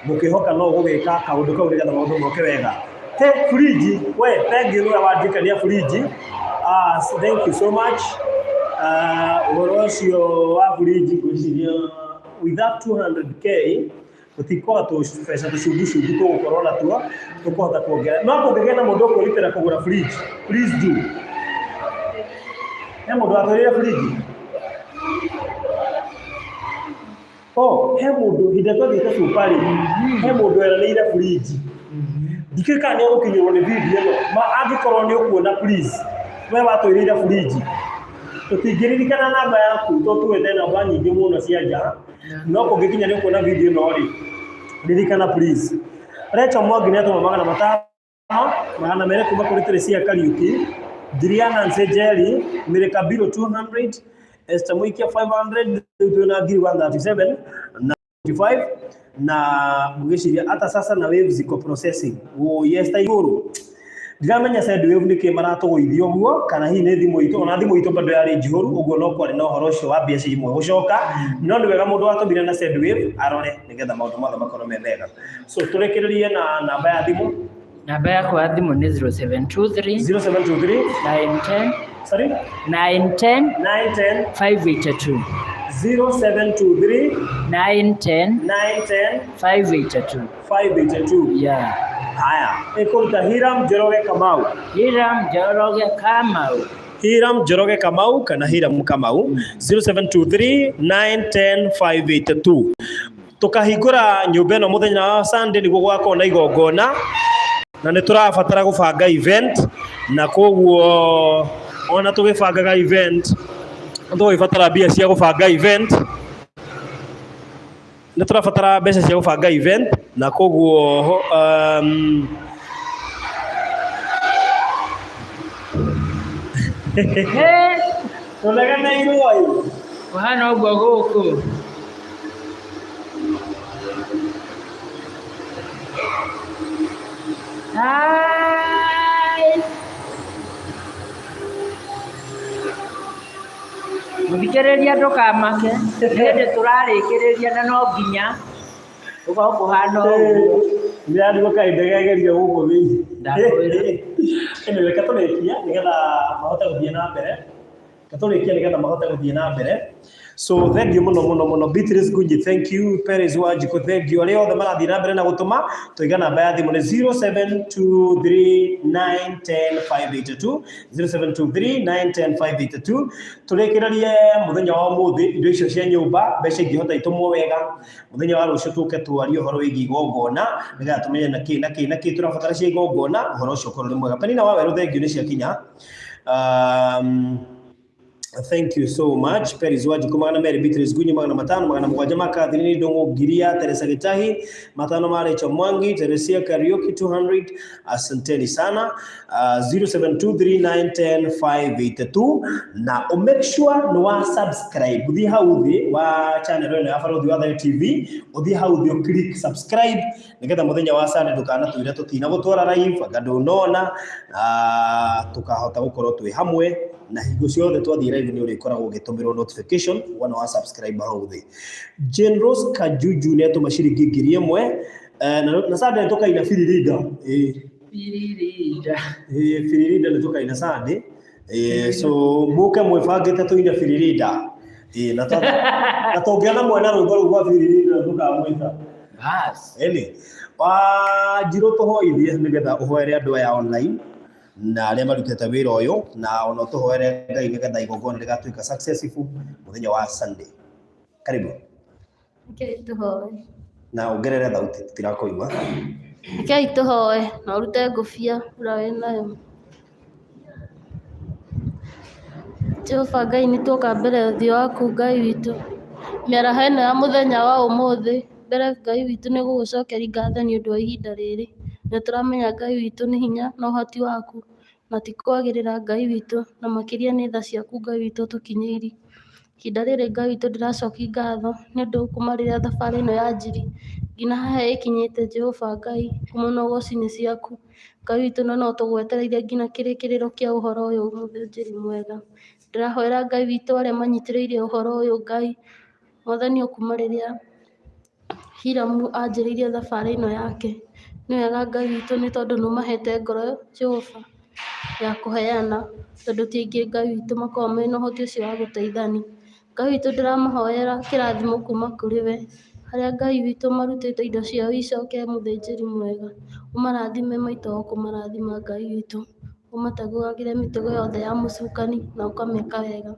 mũkĩhoka no ũgũgĩka kaũndũ kau nĩgetha maũndũ moke wega. He fridge, we thank you, nĩwe wandirikania fridge. So thank you so much. Ũhoro ũcio wa fridge, ngwĩciria with that 200K tũtikwaga tũbeca tũcungucungu tũgũkorwo natuo tũkũhota kuongerera. No kũngĩgĩa na mũndũ ũkwĩrutĩra kũgũra fridge, please do. He mũndũ watwĩrire fridge. Oh, he mũndũ hĩndĩ ĩrĩa twathiĩte cuparĩ, he mũndũ weranĩire fridge. Ndikĩũĩ kana nĩ egũkinyĩrwo nĩ video ĩno. Ma angĩkorwo nĩ ũkuona, please, we watwĩrĩire fridge, tũtingĩririkana namba yaku tondũ tuĩte namba nyingĩ mũno cia nja, no kũngĩkinya nĩ ũkuona video ĩno rĩ, ririkana please. Rachel Mwangi nĩ atũma 500, 200 kuma kũrĩ Teresia Kariuki, 1,000 ya Nancy Njeri, Mary Kabiru 200, Esther Muikia 500. Rĩu twĩna 137 na 25 na ngwĩciria hata sasa na waves ziko processing. Oh, yes, ta igũrũ ndiramenya Sendwave nĩkĩ maratũgũithia ũguo, kana hihi nĩ thimũ itũ, ona thimũ itũ bado yarĩ njihũru ũguo, no kwarĩ na ũhoro ũcio wa mbeca imwe gũcoka. No nĩ wega mũndũ watũmire na Sendwave arore nĩgetha maũndũ mothe makorwo me mega. So tũrĩkĩrĩrie na namba ya thimũ. Namba yakwa ya thimũ nĩ 0723 0723 910 Sorry? 910 910 582. 0723 910 910 582. 582. Yeah. Haya, ĩkũruta Hiram Njoroge Kamau. Hiram Njoroge Kamau. Hiram Njoroge Kamau kana Hiram Kamau, 0723 910 582. Tukahingũra nyũmba ĩno mũthenya wa Sunday nĩguo gũgakorwo na igongona, na nĩ tũrabatara gũbanga event, na koguo ona tũgĩbangaga event nĩ tũgũgĩbatara mbia cia gũbanga event, nĩ tũrabatara mbeca cia gũbanga event, na koguo Hey, tũnegeneirwo ĩ. Kũhana ũguo gũkũ. Hi. Mũthikĩrĩria, ndũkamake, nĩ hĩndĩ tũrarĩkĩrĩria na no nginya gũkorwo kũhana ũguo. Ndĩrarigwo kaĩ ndegegeria gũkũ thĩinĩ. Ndakwĩra. Anyway, reke tũrĩkie nĩgetha mahote gũthiĩ na mbere. Reke tũrĩkie nĩgetha mahote gũthiĩ na mbere. So thank you muno muno muno Beatrice Gunji, thank you Perez Wanjikũ, thank you arĩa othe marathiĩ na mbere na gũtũma. Tũiga namba ya thimũ nĩ 0723910582, 0723910582. Tũrĩkĩrĩrie mũthenya wa ũmũthĩ indo icio cia nyũmba, mbeca ingĩhota itũmwo wega. Mũthenya wa rũciũ tũke twarie ũhoro wĩgiĩ igongona nĩgetha tũmenye na kĩ na kĩ na kĩ tũrabatara cia igongona, ũhoro ũcio ũkorwo ũrĩ mwega. Penina Wawerũ, thank you nĩ ciakinya. Thank you so much. Peris Wanjikũ 200, Beatrice Gunyi 500, 700 ma Catherine Ndung'u ngiria, Teresa Gitahi 500 ma Rachel Mwangi, Teresia Kariuki 200. Asanteni sana. 0723910582 na o make sure nĩ wa subscribe. Ũthiĩ hau thĩ wa channel ĩno ya Barũthi wa Thayũ TV, ũthiĩ hau thĩ ũ click subscribe nĩgetha mũthenya wa Sunday ndũkanatwĩre tũtina gũtwara live anga ndũnona, tũkahota gũkorwo twĩ hamwe na hingo ciothe twathiĩ live nĩ ũrĩkoragwo ũgĩtũmĩrwo notification wona wa subscribe hau thĩ. Jane Rose Kajuju nĩ atũma ciringi 1000, na Sunday tũkaina Biririnda. Ĩĩ. Biririnda. Ĩĩ, Biririnda nĩ tũkaina Sunday. Ĩĩ, so mũke mwĩbangĩte tũine Biririnda. Ĩĩ, na tũngĩona mwena rwĩmbo rũu rwa Biririnda tũkamwĩta. Bas. Ĩni. Wanjirũ tũhoithie nĩgetha ũhoere andũ aya online na arĩa marutĩte wĩra ũyũ, na ona ũtũhoere Ngai nĩgetha igongona rĩgatuĩka successful mũthenya wa Sunday. Karibu. Rekei tũhoe. Na ongerere thauti tũtirakũigua. Rekei tũhoe na ũrute ngũbia ũrĩa wĩ nayo. Jehova Ngai, nĩ tuoka mbere ya ũthiũ waku Ngai witũ. Mĩaraho ĩno ya mũthenya wa ũmũthĩ, mbere Ngai witũ nĩ gũgũcokeria ngatho nĩ ũndũ wa ihinda rĩrĩ. Nĩ tũramenya Ngai witũ nĩ hinya na ũhoti waku, na ti kwagĩrĩra Ngai witũ, na makĩria nĩ tha ciaku Ngai witũ ũtũkinyĩirie. Ihinda rĩrĩ Ngai witũ ndĩracokia ngatho nĩ ũndũ kuma rĩrĩa thabarĩ ĩno yanjirie nginya haha ĩkinyĩte Jehova Ngai, kuma na ũgoci nĩ ciaku. Ngai witũ, na no tũgwetereire nginya kĩrĩkĩrĩro kĩa ũhoro ũyũ mũthĩnjĩri mwega. Ndĩrahoera Ngai witũ arĩa manyitĩrĩire ũhoro ũyũ Ngai, Mwathani o kuma rĩrĩa Hiramu anjĩrĩirie thabarĩ ĩno yake. Nĩ wega Ngai witũ nĩ tondũ nĩ ũmahete ngoro Jehova ya kũheana, tondũ ti aingĩ Ngai witũ makoragwo mena ũhoti ũcio wa gũteithania. Ngai witũ ndĩramahoera kĩrathimo kuma kũrĩ we, harĩa Ngai witũ marutĩte indo ciao icoke mũthĩnjĩri mwega. Ũmarathime maita o kũmarathima Ngai witũ, ũmategũragĩre mĩtego yothe ya mũcukani na ũkamĩka wega.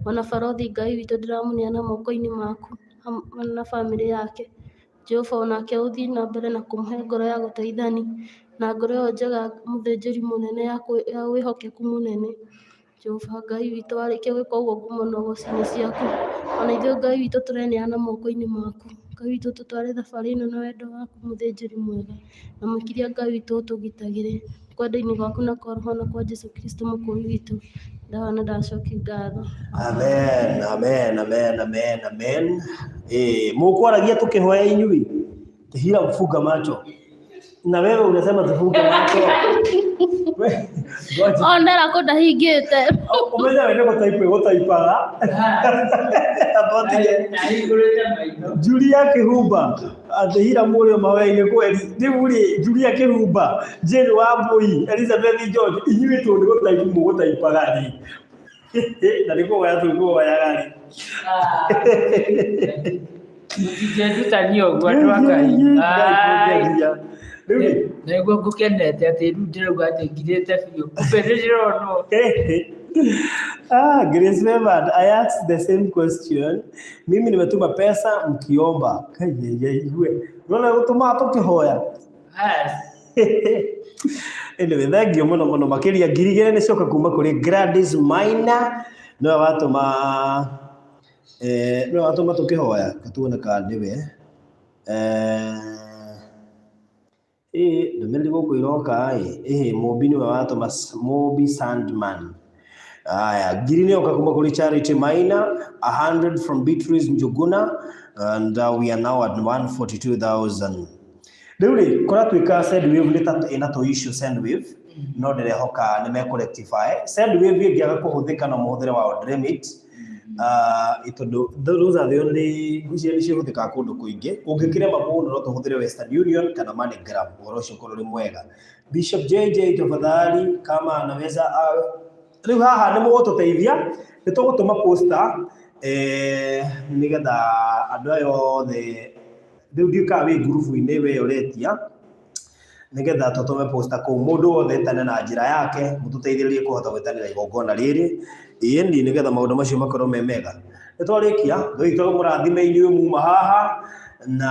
Ona barothi Ngai witũ ndĩramũneana moko-inĩ maku hamwe na bamĩrĩ yake. Jehova onake ũthiĩ na mbere na kũmũhe ngoro ya gũteithani na ngoro ĩyo njega mũthĩnjĩri mũnene ya wĩhokeku mũnene. Jehova Ngai witũ warĩkia gwĩka ũguo ngumo na ũgoci nĩ ciaku. Ona ithuĩ Ngai witũ tũreneana moko-inĩ maku. Ngai witũ tũtware thabarĩ ĩno na wendo waku mũthĩnjĩri mwega. Na makĩria Ngai witũ ũtũgitagĩre kwenda-inĩ gwaku na kwa roho na kwa Jesu Kristo mũkũri witũ. Ndahoya na ndacokia ngatho. Amen, amen, amen, amen, amen. Mũkwaragia tũkĩhoya inyuĩ. Hila mfunga macho. Na wewe unasema tufunge macho. We, ngoja. O ndera kũ ndahingĩte. Ũmenye we nĩ gũtaipa ĩgũtaipaga. Nahingũrĩte maitho. Julia Kĩhumba atĩ Hira mũrĩ mahoya-inĩ kweri. Rĩu rĩ, Julia Kĩhumba, Jane Wambui, Elizabeth George, inyuĩ tondũ nĩ gũtaipu mũgũtaipaga rĩ. Na nĩ kũhoya tũkũhoyaga rĩ. Mũtingĩndutania ũguo andũ a Ngai. Ai. Rĩu rĩ, Nĩguo ngũkenete atĩ rĩu ndĩrauga atĩ ngirĩte biũ. Kumbe nĩ ndĩronwo. Ah, Grace Favored, I asked the same question. Mimi nimetuma pesa mkiomba. Kai, unaona gũtũma tũkĩhoya. Bas. Anyway, thank you mũno mũno makĩria 2000 nĩ coka kuma kũrĩ Gladys Maina, nĩwe watũma, nĩwe watũma tũkĩhoya katuone kana nĩwe. Ĩ ndũmĩrĩri gũkũ iroka ĩ, ĩhĩ Mũmbi nĩwe watũma, Mũmbi Sandman. Aya, ngiri nĩ yoka kuma kũrĩ Charity Maina, 100 from Beatrice Njuguna, and we are now at 142,000. Rĩu rĩ, kũratuĩka Sendwave nĩ ta ĩna tũ issue Sendwave, no ndĩrehoka nĩ mekũ rectify. Sendwave ĩngĩaga kũhũthĩka no mũhũthĩre wa Worldremit, tondũ those are the only, ngwĩciria nĩ ciĩhũthĩkaga kũndũ kũingĩ. Ũngĩkĩrema mũno no tũhũthĩre Western Union kana MoneyGram, ũhoro ũcio ũkorwo ũrĩ mwega. Bishop JJ tafadhali kama anaweza, rĩu haha nĩ mũgũtũteithia, nĩ tũgũtũma poster. Nĩgetha andũ aya othe rĩu ndiũĩ kana wĩ ngurubu-inĩ we ũretia, nĩgetha tũtũme poster kũu, mũndũ wothe etane na njĩra yake, mũtũteithĩrĩrie kũhota gwĩtanĩra igongona rĩrĩ, ĩni nĩgetha maũndũ macio makorwo me mega. Nĩ twarĩkia, Ngai witũ amũrathime inyuĩ muma haha, na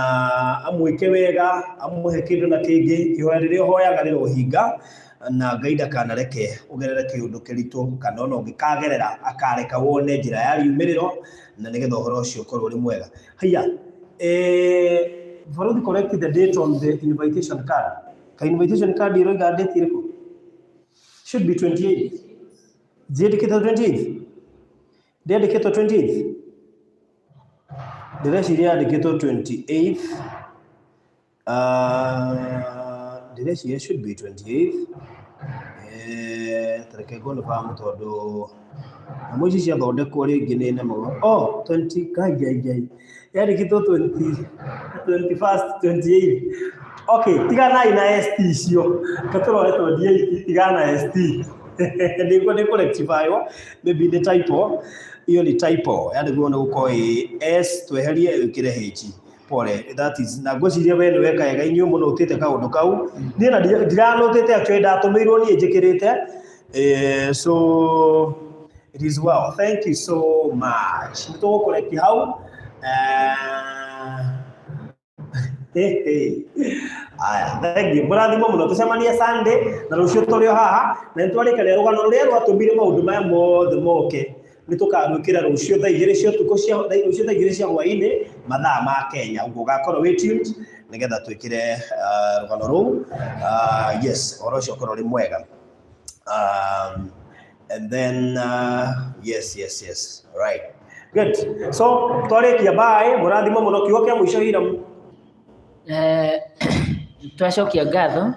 amwĩke wega, amũhe kĩndũ na kĩngĩ, ihoya rĩrĩa ũhoyaga rĩrohinga, na Ngai ndakanareke ũgerere kĩũndũ kĩritũ, kana ona ũngĩkagerera, akareka wone njĩra ya riumĩrĩro, na nĩgetha ũhoro ũcio ũkorwo ũrĩ mwega. Haiya, Barũthi, correct the date on the invitation card. Ka invitation card ĩroiga date ĩrĩkũ? Should be 28. Ndiandĩkĩtwo 28? Ndiandĩkĩtwo 28? Ndĩreciria yandĩkĩtwo 28. Ndĩreciria should be 28. Tareke confirm tondũ nyamũ ici ciathondekwo rĩngĩ nĩ nemagwo. Oh, 20, ngai ngai ngai. Yandĩkĩtwo 20, 21st, 28. Okay, tiganai na ST icio. Tũrore 28, tigana na ST. Nĩguo nĩ kũrectifywo, maybe nĩ typo. Iyo nĩ typo. Yandĩkwo nĩ gũkorwo ĩ S tweherie ĩkĩre H. Pole, that is, na ngwĩciria we nĩ weka wega, inyuĩ mũnũtĩte kaũndũ kau. Niĩ na ndiranũtĩte, actually ndatũmĩirwo niĩ njĩkĩrĩte. So it is well. Thank you so much. Nĩ tũgũkũreki hau. Aya, thank you. Mũrathimwo mũno, tũcemanie Sunday na rũciũ tũrĩ o haha, na nĩ twarĩkania rũgano rũrĩa rwatũmire maũndũ maya mothe moke, nĩ tũkarwĩkĩra rũciũ thaa 2 cia ũtukũ cia rũciũ thaa 2 cia hwaĩ-inĩ mathaa ma Kenya. Ũguo ũgakorwo wĩ tuned nĩgetha twĩkĩre rũgano rũu. Yes, ũhoro ũcio ũkorwo ũrĩ mwega. And then yes, right, good. So twarĩkia, bye, mũrathimwo mũno. Kiugo kĩa mũico, Hiram? Twacokia ngatho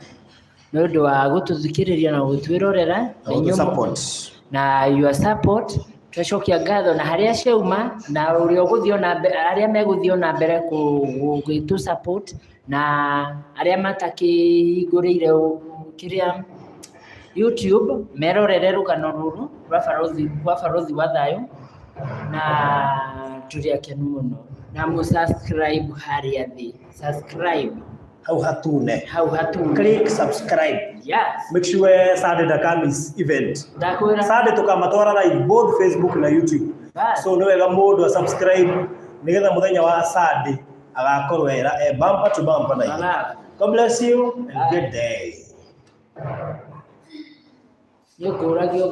nĩ ũndũ wa gũtũthikĩrĩria na gũtwĩrorera na inyuĩ support. Na your support, twacokia ngatho na harĩa ciauma na ũrĩa ũgũthiĩ ona mbere, arĩa megũthiĩ ona mbere gũgĩtũ support na arĩa matakĩhingũrĩire kĩrĩa YouTube merorere rũgano rũrũ rwa barothi, rwa Barothi wa Thayũ, na tũrĩ akenu mũno, na mũ subscribe harĩa thĩ, subscribe hau hatune, hau hatune. Click subscribe. Make sure Sunday ndakamiss event. Ndakwĩra. Sunday tukamatwara live both Facebook na YouTube. Bas. So nĩ wega mũndũ a subscribe nĩgetha mũthenya wa Sunday agakorwo era bumper to bumper na ithuĩ. Ala. God bless you and Bye. good day. Nĩ ũkũragio.